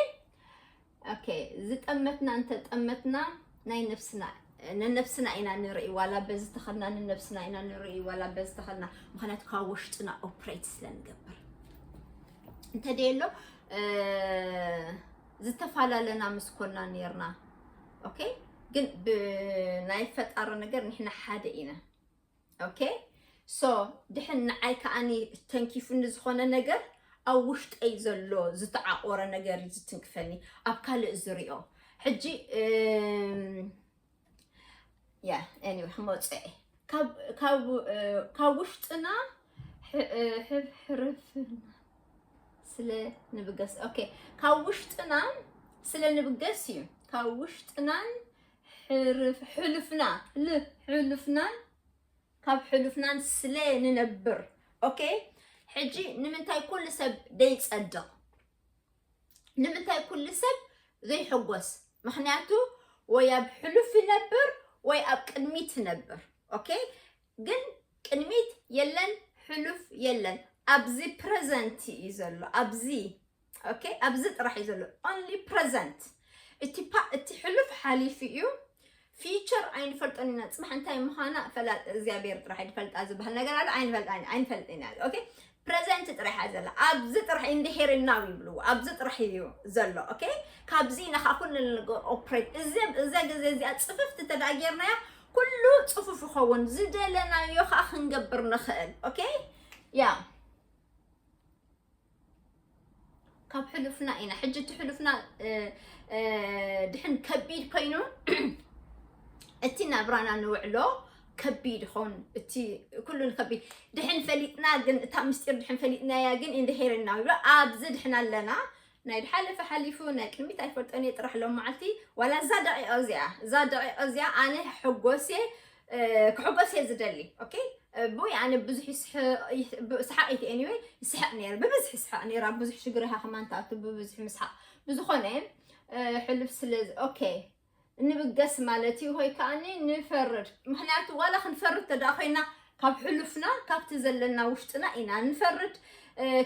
ኦኬ፣ ዝጠመትና እንተጠመትና ናይ ነብስና ነነብስና ኢና ንርኢ። ዋላ በዚ ተኸድና ንነብስና ኢና ንርኢ፣ ዋላ በዚ ተኸድና፣ ምክንያቱ ካብ ውሽጥና ኦፕሬት ስለ ንገብር እንተደየሎ ዝተፈላለና ምስ ኮና ነርና። ኦኬ፣ ግን ብናይ ፈጣሪ ነገር ንሕና ሓደ ኢና። ኦኬ፣ ሶ ድሕን ንዓይ ከዓኒ ተንኪፉኒ ዝኾነ ነገር ኣብ ውሽጠይ ዘሎ ዝተዓቆረ ነገር እዩ ዝትንክፈኒ፣ ኣብ ካልእ ዝሪኦ። ሕጂ ያ ኤኒወይ ክመፅእ ካብ ውሽጥና ሕርፍና ስለ ንብገስ። ኦኬ፣ ካብ ውሽጥና ስለ ንብገስ እዩ። ካብ ውሽጥናን ሕልፍና ሕልፍናን ካብ ሕሉፍናን ስለ ንነብር። ኦኬ፣ ሕጂ ንምንታይ ኩሉ ሰብ ደይጸድቕ? ንምንታይ ኩሉ ሰብ ዘይሕጎስ? ምክንያቱ ወይ ኣብ ሕሉፍ ይነብር ወይ ኣብ ቅድሚት ይነብር። ኦኬ፣ ግን ቅድሚት የለን፣ ሕሉፍ የለን። ኣብዚ ፕረዘንት እዩ ዘሎ። ኣብዚ ኦኬ፣ ኣብዚ ጥራሕ እዩ ዘሎ። ኦንሊ ፕረዘንት። እቲ ፓ እቲ ሕሉፍ ሓሊፉ እዩ። ፊቸር ኣይንፈልጦን ኢና። ፅባሕ እንታይ ምዃና ፈላጥ እግዚኣብሔር ጥራሕ ይፈልጣ ዝበሃል ነገር ኣሎ። ኣይንፈልጣን ኣይንፈልጥን ኢና። ኦኬ፣ ፕረዘንት ጥራሕ እያ ዘላ። ኣብዚ ጥራሕ ኢንድሄር ናው ይብልዎ። ኣብዚ ጥራሕ እዩ ዘሎ። ኦኬ፣ ካብዚ ኢና ከዓ ኩሉ ነገር ኦፕሬት። እዚ እዛ ግዜ እዚኣ ፅፍፍቲ ተዳጌርናያ ኩሉ ፅፉፍ ይኸውን። ዝደለናዮ ከዓ ክንገብር ንኽእል። ኦኬ፣ ያ ካብ ሕሉፍና ኢና። ሕጂ እቲ ሕሉፍና ድሕን ከቢድ ኮይኑ እቲ ናብራና ንውዕሎ ከቢድ ይኸውን። እቲ ኩሉ ንከቢድ ድሕን ፈሊጥና ግን እታ ምስጢር ድሕን ፈሊጥናያ ግን ኢንድሄርና ይብሎ። ኣብዚ ድሕን ኣለና። ናይ ድሓለፈ ሓሊፉ ናይ ቅድሚት ኣይፈልጦን እየ ጥራሕ ሎም መዓልቲ ዋላ እዛ ደቂቐ እዚኣ እዛ ደቂቐ እዚኣ ኣነ ሕጎሴ ክሕጎስ እየ ዝደሊ። ኦኬ፣ ብይ ኣነ ብዙሕ ይስሕቕ ይስሓቕ ኢቲ ኤኒወይ ይስሕቕ ነይረ ብብዝሒ ይስሓቕ ነይረ ኣብ ብዙሕ ሽግር ሃ ከማን ተኣቱ ብብዝሒ ምስሓቕ ብዝኾነ ሕሉፍ ስለ ኦኬ ንብገስ ማለት እዩ። ሆይ ከዓኒ ንፈርድ ምክንያቱ ዋላ ክንፈርድ ተዳ ኮይና ካብ ሕሉፍና ካብቲ ዘለና ውሽጥና ኢና ንፈርድ።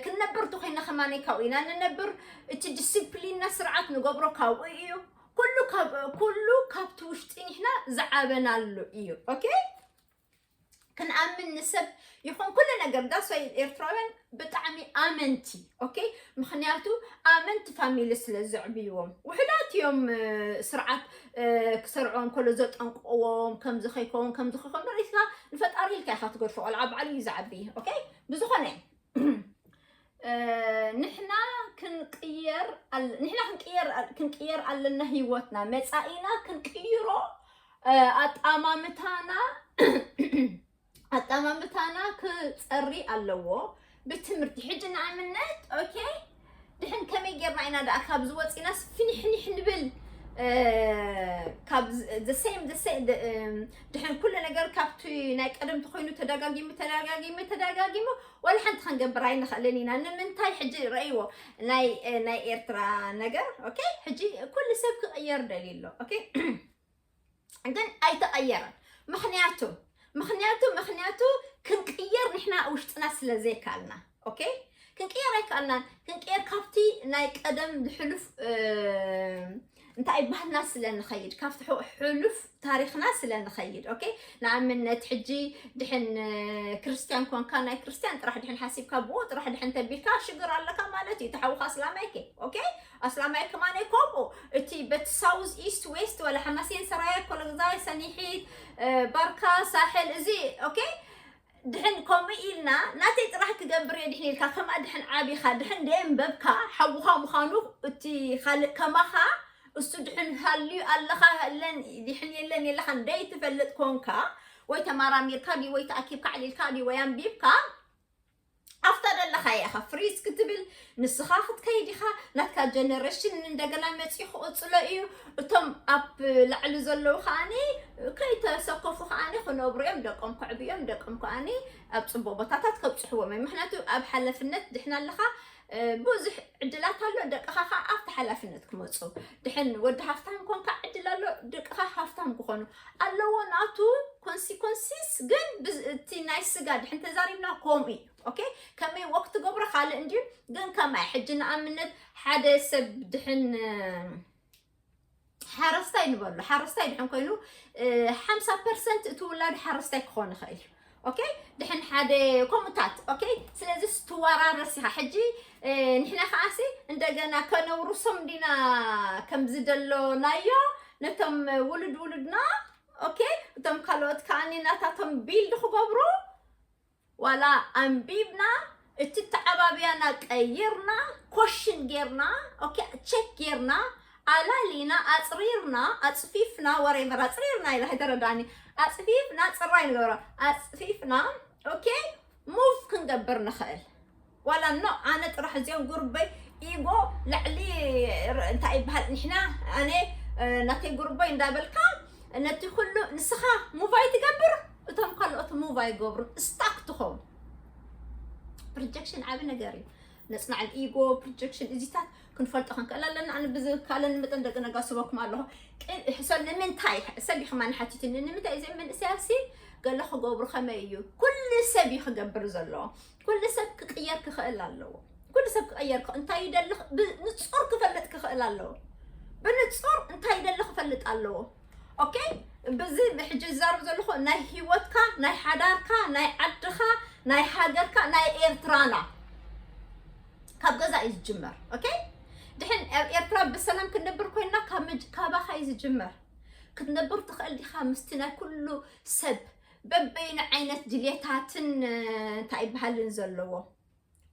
ክንነብር እንተኮይና ከማን ካብኡ ኢና ንነብር። እቲ ዲስፕሊንና ስርዓት ንገብሮ ካብኡ እዩ። ኩሉ ካብ ኩሉ ካብቲ ውሽጢ ንሕና ዝዓበናሉ እዩ። ኦኬ፣ ክንኣምን ንሰብ ይኹን ኩሉ ነገር። ዳስ ዋይ ኤርትራውያን ብጣዕሚ ኣመንቲ። ኦኬ፣ ምክንያቱ ኣመንቲ ፋሚሊ ስለ ዘዕብይዎም። ውሕዳት እዮም ስርዓት ክሰርዖም ከሎ ዘጠንቅቕዎም፣ ከምዚ ከይከውን ከምዚ ከይከውን ርኢኻ ንፈጣሪ ኢልካ ኢኻ ትገድፎ። ቆልዓ ባዕሉ እዩ ዝዓቢ። ኦኬ፣ ብዝኾነ ንሕና ክንቅየር ንሕና ክንቅየር ክንቅየር ኣለና። ህይወትና መጻኢና ክንቅይሮ ኣጣማምታና ኣጣማምታና ክጸሪ ኣለዎ። ብትምህርቲ ሕጂ ንኣብነት ኦኬ፣ ድሕን ከመይ ጌርና ኢና ደኣ ካብ ዝወፂናስ ፍንሕንሕ ንብል? ካብ the same the same ድሕን ኩሉ ነገር ካብቲ ናይ ቀደም ተኮይኑ ተደጋጊሙ ተደጋጊሙ ተደጋጊሙ ወላ ሓንቲ ክንገብር ኣይንኽእልን ኢና። ንምንታይ? ሕጂ ረእይዎ ናይ ናይ ኤርትራ ነገር ኦኬ። ሕጂ ኩሉ ሰብ ክቕየር ደልዩ ኣሎ ኦኬ፣ ግን ኣይተቐየረን። ምክንያቱ ምክንያቱ ምክንያቱ ክንቅየር ንሕና ውሽጥና ስለ ዘይካልና ኦኬ፣ ክንቅየር ኣይከኣልናን። ክንቅየር ካብቲ ናይ ቀደም ዝሕሉፍ እንታይ ባህልና ስለ ንኸይድ ካብቲ ሕሉፍ ታሪኽና ስለ ንኸይድ ኦኬ። ንኣብነት ሕጂ ድሕን ክርስትያን ኮንካ ናይ ክርስትያን ጥራሕ ድሕን ሓሲብካ ብኡ ጥራሕ ድሕን ተቢልካ ሽግር ኣለካ ማለት እዩ። ተሓውካ ኣስላማይ ከ ኦኬ፣ ኣስላማይ ከማነ ከምኡ እቲ በቲ ሳውዝ ኢስት ዌስት ወላ ሓማሴን ሰራየ ኮለግዛይ ሰኒሒት ባርካ ሳሕል እዚ ኦኬ። ድሕን ከምኡ ኢልና ናተይ ጥራሕ ክገብር እየ ድሕን ኢልካ ከምኣ ድሕን ዓቢኻ ድሕን ደየንበብካ ሓውኻ ምዃኑ እቲ ካልእ ከማኻ እሱ ድሕን ሃልዩ ኣለኻ የለን ድሕን የለን የለኻን ደይትፈልጥ ኮንካ ወይ ተማራሚርካ ድዩ ወይ ተኣኪብካ ዕሊልካ ድዩ ወይ ኣንቢብካ ኣብታ ደለኻ ኢኻ ፍሪዝ ክትብል ንስኻ ክትከይድ ኢኻ። ናትካ ጀነሬሽን እንደገና መፂኡ ክቕፅሎ እዩ። እቶም ኣብ ላዕሊ ዘለዉ ከዓኒ ከይተሰከፉ ከዓኒ ክነብሩ እዮም። ደቆም ከዕብዮም ደቆም ከዓኒ ኣብ ፅቡቅ ቦታታት ከብፅሕዎም እዮም። ምክንያቱ ኣብ ሓላፍነት ድሕና ኣለኻ ብዙሕ ዕድላት ኣሎ። ደቅኻ ከዓ ኣብቲ ሓላፍነት ክመፁ ድሕን ወዲ ሃፍታም ኮንካ ዕድል ኣሎ። ደቅኻ ሃፍታም ክኾኑ ኣለዎ ናቱ ኮንሲኮንሲስ ግን እቲ ናይ ስጋ ድሕን ተዛሪብና ከምኡ እዩ። ኦኬ፣ ከመይ ወክ ትገብሮ ካልእ እንድዩ። ግን ከማይ ሕጂ ንኣብነት ሓደ ሰብ ድሕን ሓረስታይ ንበሎ ሓረስታይ ድሕን ኮይኑ ሓምሳ ፐርሰንት እቲ ውላድ ሓረስታይ ክኾን ይኽእል እዩ። ኦኬ፣ ድሕን ሓደ ከምኡታት ኦኬ። ስለዚ ትወራረስ ኢኻ ሕጂ ንሕና ከዓሲ እንደገና ከነውርሶም ዲና ከምዚ ደሎናዮ ነቶም ውሉድ ውሉድና ኦኬ። እቶም ካልኦት ከዓኒ ናታቶም ቢልድ ክገብሩ ዋላ ኣንቢብና እቲ ተዓባብያና ቀይርና ኮሽን ጌርና ኦኬ ቸክ ጌርና ኣላሊና ኣፅሪርና ኣፅፊፍና ወሬቨር ኣፅሪርና ኢላ ኣይተረዳኒ ኣፅፊፍና ፅራይ ንገብሮ ኣፅፊፍና ኦኬ ሙቭ ክንገብር ንኽእል። ዋላ ኖ ኣነ ጥራሕ እዚኦም ጉርበይ ኢጎ ላዕሊ እንታይ ይበሃል ንሕና ኣነ ናተይ ጉርበይ እንዳበልካ ነቲ ኩሉ ንስኻ ሙቭ ኣይትገብር እቶም ካልኦት ሙቭ ኣይገብሩን ስታክ ትኸውን። ፕሮጀክሽን ዓቢ ነገር እዩ። ነፅናዕን ኢጎ ፕሮጀክሽን እዚታት ክንፈልጦ ክንክእል ኣለና። ኣነ ብዝካለኒ መጠን ደቂ ነጋስበኩም ኣለኹ። ሰ ንምንታይ ሰብ ይኽማ ንሓቲትኒ ንምንታይ እዚ መንእሰያ ሲ ገለ ክገብሩ ከመይ እዩ? ኩሉ ሰብ እዩ ክገብር ዘለዎ። ኩሉ ሰብ ክቅየር ክኽእል ኣለዎ። ኩሉ ሰብ ክቀየር እንታይ ይደሊ ንፁር ክፈልጥ ክኽእል ኣለዎ። ብንፁር እንታይ ይደሊ ክፈልጥ ኣለዎ። ኦኬ፣ ብዚ ብሕጂ ዝዛረብ ዘለኹ ናይ ህይወትካ ናይ ሓዳርካ ናይ ዓድኻ ናይ ሃገርካ ናይ ኤርትራና ካብ ገዛ እዩ ዝጅመር። ኦኬ፣ ድሕን ኣብ ኤርትራ ብሰላም ክንነብር ኮይንና ካብ መጅ- ካባኻ እዩ ዝጅመር። ክትነብር ትኽእል ዲኻ ምስቲ ናይ ኩሉ ሰብ በበይኑ ዓይነት ድልየታትን እንታይ ይበሃልን ዘለዎ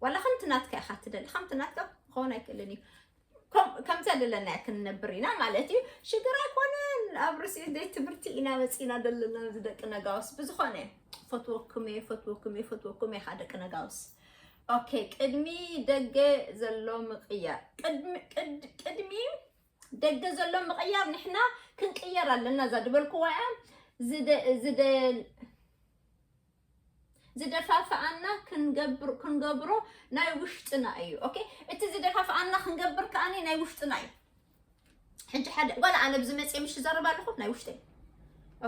ዋላ ከምቲ ናትካ ኢኻ ትደሊ ከምቲ ናትካ ክኸውን ኣይክእልን እዩ። ከም- ከምዚ ኣለና ክንነብር ኢና ማለት እዩ። ሽግር ኣይኮነን። ኣብ ርእሲ ደይ ትምህርቲ ኢና መፂና ዘለና እዚ ደቂ ነጋውስ ብዝኾነ ፈትወኩም እየ ፈትወኩም እየ ፈትወኩም እየ ደቂ ነጋውስ። ኦኬ ቅድሚ ደገ ዘሎ ምቕያር ቅድሚ ቅድ- ቅድሚ ደገ ዘሎ ምቕያር ንሕና ክንቅየር ኣለና እዛ ዝበልክዋ እያ ዝደ- ዝደ- ዝደፋፍኣና ክንገብር ክንገብሮ ናይ ውሽጥና እዩ። ኦኬ እቲ ዝደፋፍኣና ክንገብር ከኣኒ ናይ ውሽጥና እዩ። ሕጂ ሓደ ጓል ኣነ ብዝመፅእ ምሽ ዘረብ ኣለኹ ናይ ውሽጠይ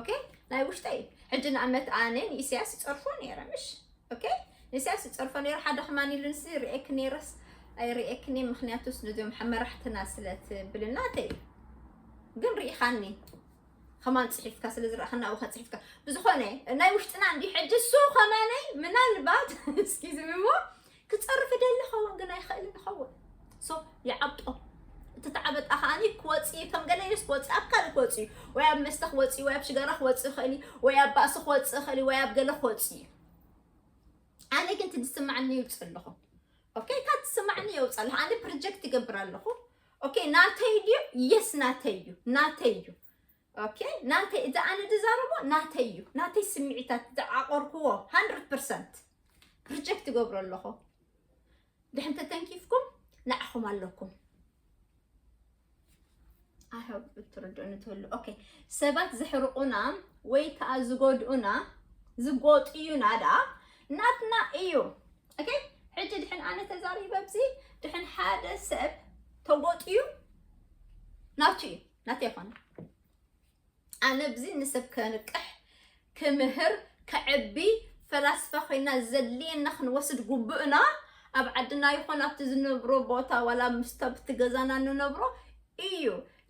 ኦኬ ናይ ውሽጠይ እዩ። ሕጂ ንኣመት ኣነ ንኢሳያስ ይፀርፎ ነይረ ምሽ ኦኬ ንስያስ ይጸርፎ ነይሩ። ሓደ ከማን ኢሉንሲ ርእየክ ነይረስ ኣይርእየክን እየ፣ ምኽንያቱስ ነዚኦም መራሕትና ስለ ትብል እናተይ እዩ። ግን ርኢኻኒ ከማን ጽሒፍካ፣ ስለ ዝረኣኸና ኣብኡ ከጽሒፍካ። ብዝኾነ ናይ ውሽጥና እንዲ ሕጂ እሱ ከማነይ ምናልባት እስኪ ዝምሞ ክጸርፍ ደሊ ኸውን ግን ኣይኽእልን ይኸውን። ሶ ይዓብጦ። እቲ ተዓበጣ ከኣኒ ክወጽእ እዩ፣ ከም ገለ ኢሉስ ክወጽእ፣ ኣብ ካልእ ክወጽእ እዩ፣ ወይ ኣብ መስተ ክወጽእ እዩ፣ ወይ ኣብ ሽጋራ ክወጽእ ይኽእል እዩ፣ ወይ ኣብ ባእሲ ክወጽእ ይኽእል እዩ፣ ወይ ኣብ ገለ ክወጽእ እዩ። ኣነ ግን እቲ ዝስማዓኒ ይውጽእ ኣለኹ። ኦኬ፣ እታ ትስማዓኒ የውጽእ ኣለኹ። ኣነ ፕሮጀክት ይገብር ኣለኹ። ኦኬ፣ ናተይ ድዩ? የስ፣ ናተይ እዩ፣ ናተይ እዩ። ኦኬ፣ ናተይ፣ እዚ ኣነ ዝዛረቦ ናተይ እዩ። ናተይ ስምዒታት ዝዓቆርክዎ ሃንድረድ ፐርሰንት ፕሮጀክት ይገብሮ ኣለኹ። ድሕን ተተንኪፍኩም ንዓኹም ኣለኩም። I hope እትርድኡኒ ትህሉ። ኦኬ፣ ሰባት ዝሕርቁና ወይ ከዓ ዝጎድኡና፣ ዝጎጥዩና ደኣ ናትና እዩ። ኦኬ፣ ሕጂ ድሕን ኣነ ተዛሪበ ኣብዚ፣ ድሕን ሓደ ሰብ ተጎጥዩ ናቱ እዩ፣ ናተይ ይኾነ። ኣነ ኣብዚ ንሰብ ከንቅሕ፣ ክምህር፣ ከዕቢ፣ ፈላስፋ ኮይና ዘድልየና ክንወስድ ግቡእና፣ ኣብ ዓድና ይኹን ኣብቲ ዝነብሮ ቦታ፣ ዋላ ምስቲ ኣብቲ ገዛና ንነብሮ እዩ።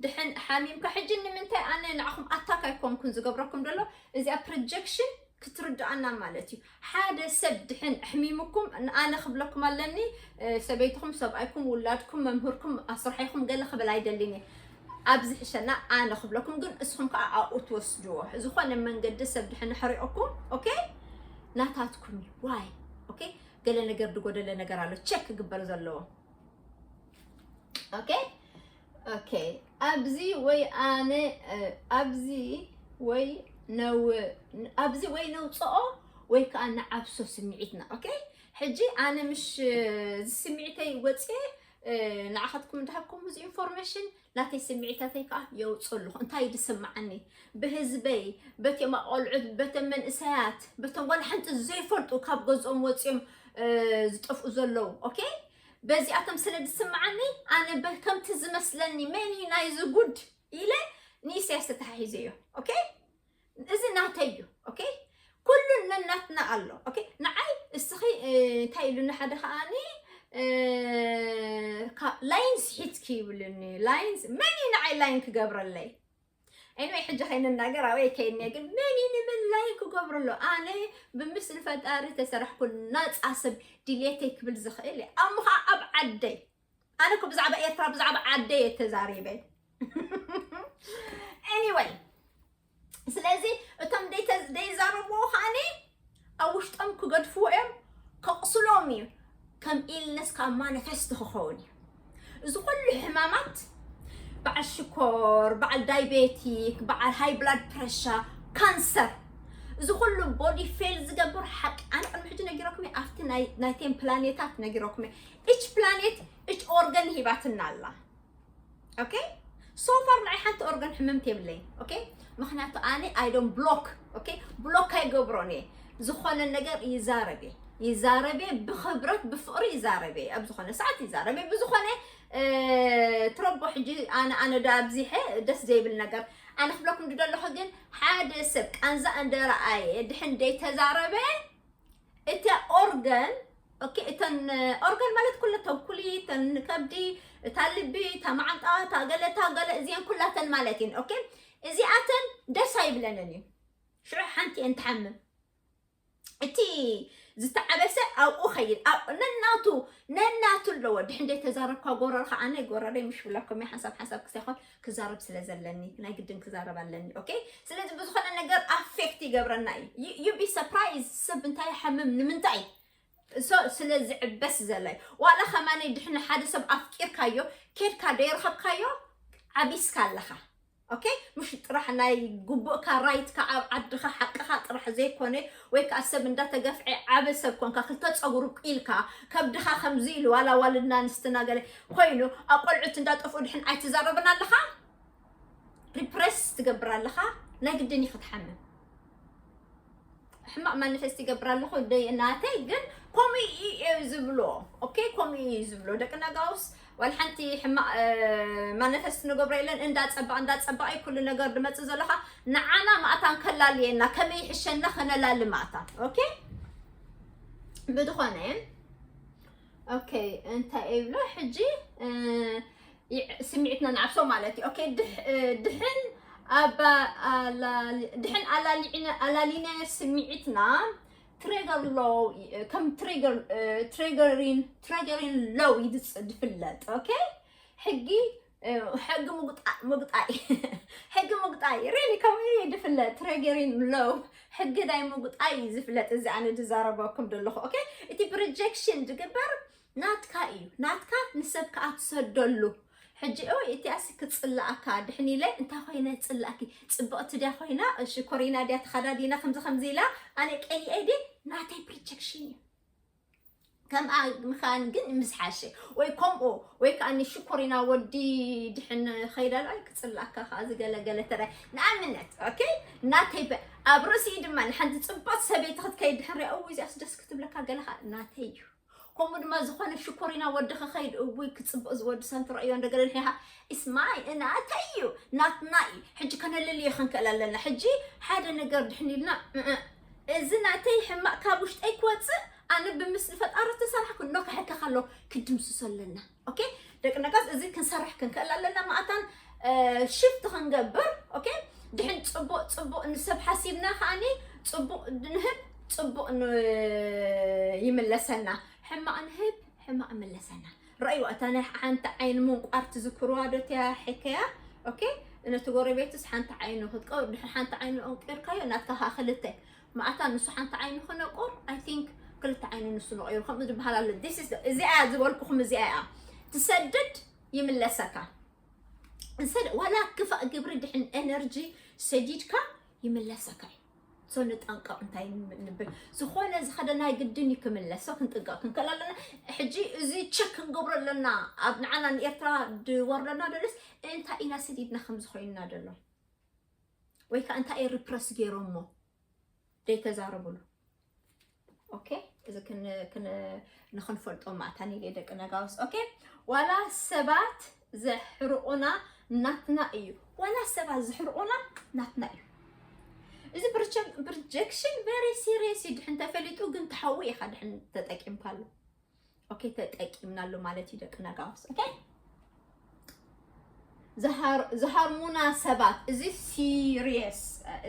ድሕን ሓሚምካ፣ ሕጂ ንምንታይ ኣነ ንዓኹም ኣታክ ኣይኮንኩን ዝገብረኩም ዘሎ፣ እዚኣ ፕሮጀክሽን ክትርድኣና ማለት እዩ። ሓደ ሰብ ድሕን ኣሕሚሙኩም፣ ኣነ ክብለኩም ኣለኒ፣ እ፣ ሰበይትኹም፣ ሰብኣይኩም፣ ውላድኩም፣ መምህርኩም፣ ኣስርሓይኩም ገለ ክብል ኣይደልን እየ። ኣብዚ ሕሸና ኣነ ክብለኩም፣ ግን እስኹም ከኣ ኣብኡ ትወስድዎ። ዝኾነ መንገዲ ሰብ ድሕን ኣሕሪቑኩም፣ ኦኬ? ናታትኩም እዩ። ዋይ? ኦኬ? ገለ ነገር ዝጎደለ ነገር ኣሎ። ቸክ ክግበር ዘለዎ። ኦኬ? ኦኬ። ኣብዚ ወይ ኣነ፣ እ፣ ኣብዚ ወይ ነው-፣ ኣብዚ ወይ ነውጽኦ ወይ ከኣ ንዓብሶ ስምዒትና። ኦኬ? ሕጂ ኣነ ምሽ፣ እ፣ እዚ ስምዒተይ ወጽየ፣ እ፣ ንዓኻትኩም እንዳሃብኩም እዚ ኢንፎርሜሽን ናተይ ስምዒታተይ ከኣ የውጽእ ኣለኹ። እንታይ ድስምዓኒ? ብህዝበይ፣ በቶም ኣቆልዑት፣ በቶም መንእሰያት፣ በቶም ዋላ ሓንቲ ዘይፈልጡ ካብ ገዝኦም ወጽዮም፣ እ፣ ዝጠፍኡ ዘለዉ። ኦኬ? በዚኣቶም ስለ ዝስምዓኒ፣ ኣነ በ-፣ ከምቲ ዝመስለኒ መን እዩ ናይዚ ጉድ ኢለ ንኢሳያስ ተተሓሒዘዮ። ኦኬ? እዚ ናተይ እዩ። ኦኬ? ኩሉ ነናትና ኣሎ። ኦኬ? ንዓይ እስኺ፣ እ፣ እንታይ ኢሉኒ ሓደ ከኣኒ፣ እ፣ ካ-፣ ላይንስ ሒዝኪ ይብሉኒ። ላይንስ፣ መን እዩ ንዓይ ላይን ክገብረለይ? ኤኒወይ፣ ሕጂ ከይንናገር ኣበይ ከይድኒ፣ ግን መን እዩ ንመን ላይን ክገብረሎ? ኣነ ብምስሊ ፈጣሪ ተሰራሕኩ ናጻ ሰብ ድሌተይ ክብል ዝኽእል እየ። ኣሞ ኸዓ ኣብ ዓደይ። ኣነ እኮ ብዛዕባ ኤርትራ፣ ብዛዕባ ዓደይ እየ ተዛሪበ። ኤኒወይ፣ ስለዚ እቶም ደይተ-፣ ደይዛረብዎ ከኣኒ ኣብ ውሽጦም ክገድፍዎ እዮም፣ ከቕስሎም እዩ። ከም ኢልነስ ካብ ማኒፌስቶ ክኸውን እዩ። እዚ ኩሉ ሕማማት፣ በዓል ሽኮር፣ በዓል ዳይቤቲክ፣ በዓል ሃይ ብላድ ፕረሸር፣ ካንሰር፣ እዚ ኩሉ ቦዲ ፌል ዝገብር ሓቂ፣ ኣነ ቅድሚ ሕጂ ነጊረኩም እየ፣ ኣብቲ ናይ፣ ናይተን ፕላኔታት ነጊረኩም እየ። ኢች ፕላኔት ኢች ኦርገን ሂባትና ኣላ። ኦኬ? ሶ ፋር ንዓይ ሓንቲ ኦርገን ሕምምቲ የብለይ። ኦኬ? ምኽንያቱ ኣነ ኣይ ዶንት ብሎክ። ኦኬ? ብሎክ ኣይገብሮን እየ። ዝኾነ ነገር ይዛረብ እየ። ይዛረብ እየ፣ ብኽብረት፣ ብፍቕሪ ይዛረብ እየ። ኣብ ዝኾነ ሰዓት ይዛረብ እየ። ብዝኾነ፣ እ፣ ትረቦ ሕጂ ኣነ፣ ኣነ ዶ ኣብዚሐ ደስ ዘይብል ነገር። ኣነ ክብለኩም ዝደለኹ ግን ሓደ ሰብ ቃንዛ እንደረኣየ ድሕን ደይተዛረበ፣ እታ ኦርገን፣ ኦኬ፣ እተን ኦርገን ማለት ኩለ፣ እተን ኩሊ፣ እተን ከብዲ፣ እታ ልቢ፣ እታ መዓንጣ፣ እታ ገለ፣ እታ ገለ፣ እዚአን ኩላተን ማለት እየን። ኦኬ፣ እዚኣተን ደስ ኣይብለንን እዩ። ሽዑ ሓንቲ እየን ትሓምም። እቲ ዝተዓበሰ ኣብኡ ኸይድ፣ ኣብ-፣ ነናቱ፣ ነናቱ ኣለዎ። ድሕን ደይ ተዛረብካ ጎረርካ፣ ኣነ ጎረረይ ምሽ ብለኩም እየ፣ ሓንሳብ ሓንሳብ ክሳይኮን ክዛረብ ስለ ዘለኒ፣ ናይ ግድን ክዛረብ ኣለኒ። ኦኬ? ስለዚ ብዝኾነ ነገር ኣፌክት ይገብረና እዩ። You, you be surprised፣ ሰብ እንታይ ይሓምም፣ ንምንታይ? ሶ፣ ስለ ዝዕበስ ዘላይ። ዋላ ኸማነይ ድሕን ሓደ ሰብ ኣፍቂርካዮ፣ ኬድካ ደይረኸብካዮ፣ ዓቢስካ ኣለኻ። ኦኬ? ምሽ ጥራሕ ናይ ግቡእካ፣ ራይትካ፣ ኣብ ዓድኻ ሓቅኻ ጥራሕ ዘይኮነ፣ ወይ ከኣ ሰብ እንዳተገፍዐ ዓቢ ሰብ ኮንካ፣ ክልተ ጸጉሪ ኢልካ፣ ከብድኻ ከምዚ ኢሉ፣ ዋላ ዋልድና ኣንስትና ገለ ኮይኑ፣ ኣብ ቆልዑት እንዳጠፍኡ ድሕን ኣይትዛረብን ኣለኻ? ሪፕረስ ትገብር ኣለኻ? ናይ ግድን ኢኻ ክትሓምም። ሕማቕ ማኒፌስት ይገብር ኣለኹ ደይ ናተይ፣ ግን ከምኡ እዩ ዝብሎ። ኦኬ፣ ከምኡ እዩ ዝብሎ። ደቂ ነጋውስ ዋላ ሓንቲ ሕማቕ፣ እ፣ ማኒፌስት ንገብሮ የለን። እንዳጸበቐ፣ እንዳጸበቐ እዩ ኩሉ ነገር ዝመጽእ ዘለኻ። ንዓና ማእታ ንከላልየና፣ ከመይ ይሕሸና ከነላሊ ማእታ። ኦኬ? ብዝኾነ ኦኬ እንታይ ይብሎ ሕጂ ስምዒትና ንዓብሶ ማለት እዩ። ኦኬ ድሕን ኣባ ድሕን ኣላሊነ ስምዒትና ትሬገር ሎው ከም ትሬገር ትሬገሪን ትሬገሪን ሎው ይድፍለጥ። ኦኬ ሕጊ ሕጊ ምጉጣይ ሕጊ ምጉጣይ ሪሊ ከምኡ እዩ ዝፍለጥ። ትሬገሪን ሎው ሕጊ ናይ ምጉጣይ እዩ ዝፍለጥ። እዚ ኣነ ዝዛረበኩም ዘለኹ ኦኬ እቲ ፕሮጀክሽን ዝግበር ናትካ እዩ። ናትካ ንሰብ ከኣ ትሰደሉ። ሕጂ ኦ እቲ ኣሲ ክጽላኣካ ድሕን ኢለ እንታይ ኮይነ ጽላኣኪ ጽብቕቲ ድያ ኮይና ሽኮሪና ድያ ተኸዳዲና ከምዚ ከምዚ ኢላ ኣነ ቀኒኤ ድየ ናተይ ፕሮጀክሽን እዩ። ከምኣ ምኻን ግን ምስ ሓሸ ወይ ከምኡ ወይ ከዓ ንሽኮሪና ወዲ ድሕን ኸይዳሉ ኣይ ክጽላካ ከዓ ዝገለገለ ተራይ ንኣብነት ኦኬ ናተይ በ- ኣብ ርእሲ ድማ ንሓንቲ ጽቡቅ ሰበይቲ ክትከይድ ድሕን ሪኣ እው እዚኣስ ደስ ክትብለካ ገለ ከዓ ናተይ እዩ። ከምኡ ድማ ዝኾነ ሽኮሪና ወዲ ክኸይድ እውይ ክጽብቅ ዝወዲ ሰንትረእዮ እንደገለ ንሕኻ እስማይ እናተይ እዩ ናትና እዩ። ሕጂ ከነለልዮ ክንክእል ኣለና። ሕጂ ሓደ ነገር ድሕን ኢልና እዚ ናተይ ሕማቕ ካብ ውሽጠይ ክወፅእ ኣነ ብምስሊ ፈጣሪ ተሰራሕኩ ኖ ክሕከኽ ኣሎ ክድምስሶ ኣለና። ኦኬ ደቂ ነጋስ እዚ ክንሰርሕ ክንክእል ኣለና። ማእታን ሽፍት ክንገብር ኦኬ ድሕን ፅቡቅ ፅቡቅ ንሰብ ሓሲብና ከዓኒ ፅቡቅ ንህብ ፅቡቅ ይምለሰና። ሕማቕ ንህብ ሕማቕ ይምለሰና። ረእይዋ እታ ናይ ሓንቲ ዓይኒ ምንቋር ትዝክርዋ ዶ እቲያ ሕከያ ኦኬ ነቲ ጎረቤትስ ሓንቲ ዓይኑ ክትቀብር ድሕሪ ሓንቲ ዓይኑ ኣንቂርካዮ ናትካ ከዓ ክልተ ማእታ ንሱ ሓንቲ ዓይኑ ክነቁር ኣይ ቲንክ ክልተ ዓይኑ ንሱ ነቂሩ ከምኡ ዝበሃል ኣሎ። እዚኣ ዝበልኩኹም እዚኣ እያ ትሰድድ ይምለሰካ። እንሰድ ዋላ ክፋእ ግብሪ ድሕን ኤነርጂ ሰዲድካ ይምለሰካ እዩ። ሶ ንጠንቀቕ እንታይ ንብል ዝኾነ ዝኸደ ናይ ግድን እዩ ክምለሶ ክንጥንቀቕ ክንክእል ኣለና። ሕጂ እዚ ቸክ ክንገብሮ ኣለና ኣብ ንዓና ንኤርትራ ድወርደና ደለስ እንታይ ኢና ሰዲድና ከምዚ ኮይንና ደሎ ወይ ከዓ እንታይ ሪፕረስ ገይሮሞ ደይተዛረብሉ ኦኬ እዚ ንክንፈልጦ ማእታን ኢለ ደቂ ነጋውስ ኦኬ ዋላ ሰባት ዘሕርቁና ናትና እዩ ዋላ ሰባት ዘሕርቁና ናትና እዩ። እዚ ፕሮጀክሽን ቨሪ ሲሪየስ እዩ ድሕን ተፈሊጡ ግን ተሓዊ ኢኻ ድሕን ተጠቂምካሉ ኦኬ ተጠቂምናሉ ማለት እዩ ደቂ ነጋውስ ኦኬ ዝሃርሙና ሰባት እዚ ሲሪየስ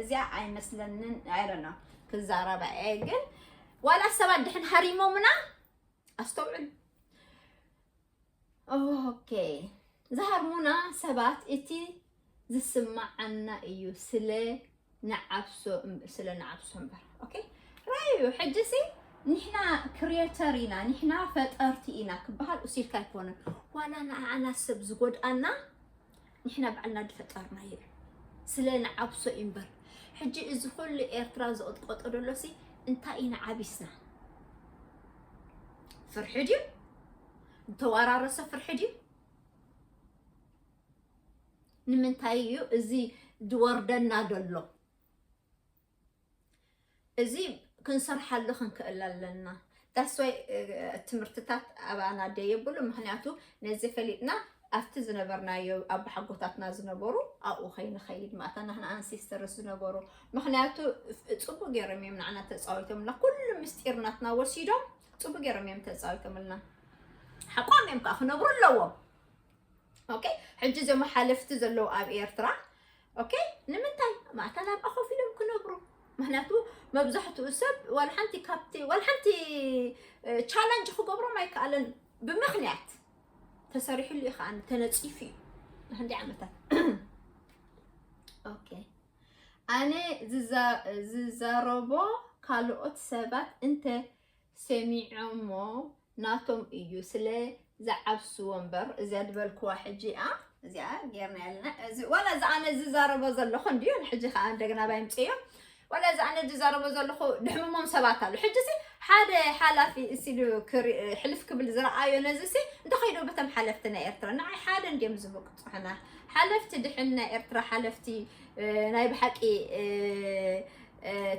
እዚኣ ኣይመስለንን ኣይረና ክዛረባ እየ ግን ዋላ ሰባት ድሕን ሃሪሞምና ኣስተውዕል ኦኬ ዝሃርሙና ሰባት እቲ ዝስማዓና እዩ ስለ ንዓብሶ ስለ ንዓብሶ እምበር ኦኬ ራዩ ሕጂ ሲ ንሕና ክሪኤተር ኢና ንሕና ፈጠርቲ ኢና ክበሃል እሱ ኢልካ ኣይኮነን ዋላ ንዓና ሰብ ዝጎድኣና ንሕና ባዕልና ዝፈጠርናዮ እዩ ስለ ንዓብሶ እዩ እምበር ሕጂ እዚ ኩሉ ኤርትራ ዝቕጥቀጦ ደሎ ሲ እንታይ ኢና ዓቢስና ፍርሒ ድዩ ዝተዋራረሰ ፍርሒ ድዩ ንምንታይ እዩ እዚ ዝወርደና ዘሎ እዚ ክንሰርሓሉ ክንክእል ኣለና that's why ትምህርትታት ኣባና ደየብሉ ምክንያቱ ነዚ ፈሊጥና ኣብቲ ዝነበርናዮ ኣባሓጎታትና ዝነበሩ ኣብኡ ከይንኸይድ ማእታ ናህና ኣንሴስተርስ ዝነበሩ ምክንያቱ ፅቡቅ ገይሮም እዮም ንዓና ተፃዊቶምና ኩሉ ምስጢር ናትና ወሲዶም ፅቡቅ ገይሮም እዮም ተፃዊቶምልና ሓቋም እዮም ከዓ ክነብሩ ኣለዎም ኦኬ ሕጂ እዞም ሓለፍቲ ዘለዉ ኣብ ኤርትራ ኦኬ ንምንታይ ማእታ ናብኣ ኮፍ ኢሎም ክነብሩ ምክንያቱ መብዛሕትኡ ሰብ ዋላ ሓንቲ ካብቲ ዋላ ሓንቲ ቻለንጅ ክገብሮም ኣይከኣለን ብምክንያት ተሰሪሕሉ እዩ ከዓ ተነፂፉ እዩ ንክንደይ ዓመታት ኦኬ ኣነ ዝዛረቦ ካልኦት ሰባት እንተ ሰሚዖሞ ናቶም እዩ ስለ ዝዓብስዎ እምበር እዚኣ ዝበልክዋ ሕጂ እያ እዚኣ ጌርና ያለና እዚ ዋላ እዚ ኣነ ዝዛረቦ ዘለኹ እንድዩ ንሕጂ ከዓ እንደገና ባይምፅዮ ዋላ እዚ ኣነ ዝዛረቦ ዘለኹ ድሕምሞም ሰባት ኣሉ ሕጂ ሲ ሓደ ሓላፊ እሲሉ ሕልፍ ክብል ዝረኣዮ ነዚ ሲ እንተኸይዶ በተም ሓለፍቲ ናይ ኤርትራ ንዓይ ሓደ እንድዮም ዝብቅፅሑና ሓለፍቲ ድሕን ናይ ኤርትራ ሓለፍቲ ናይ ብሓቂ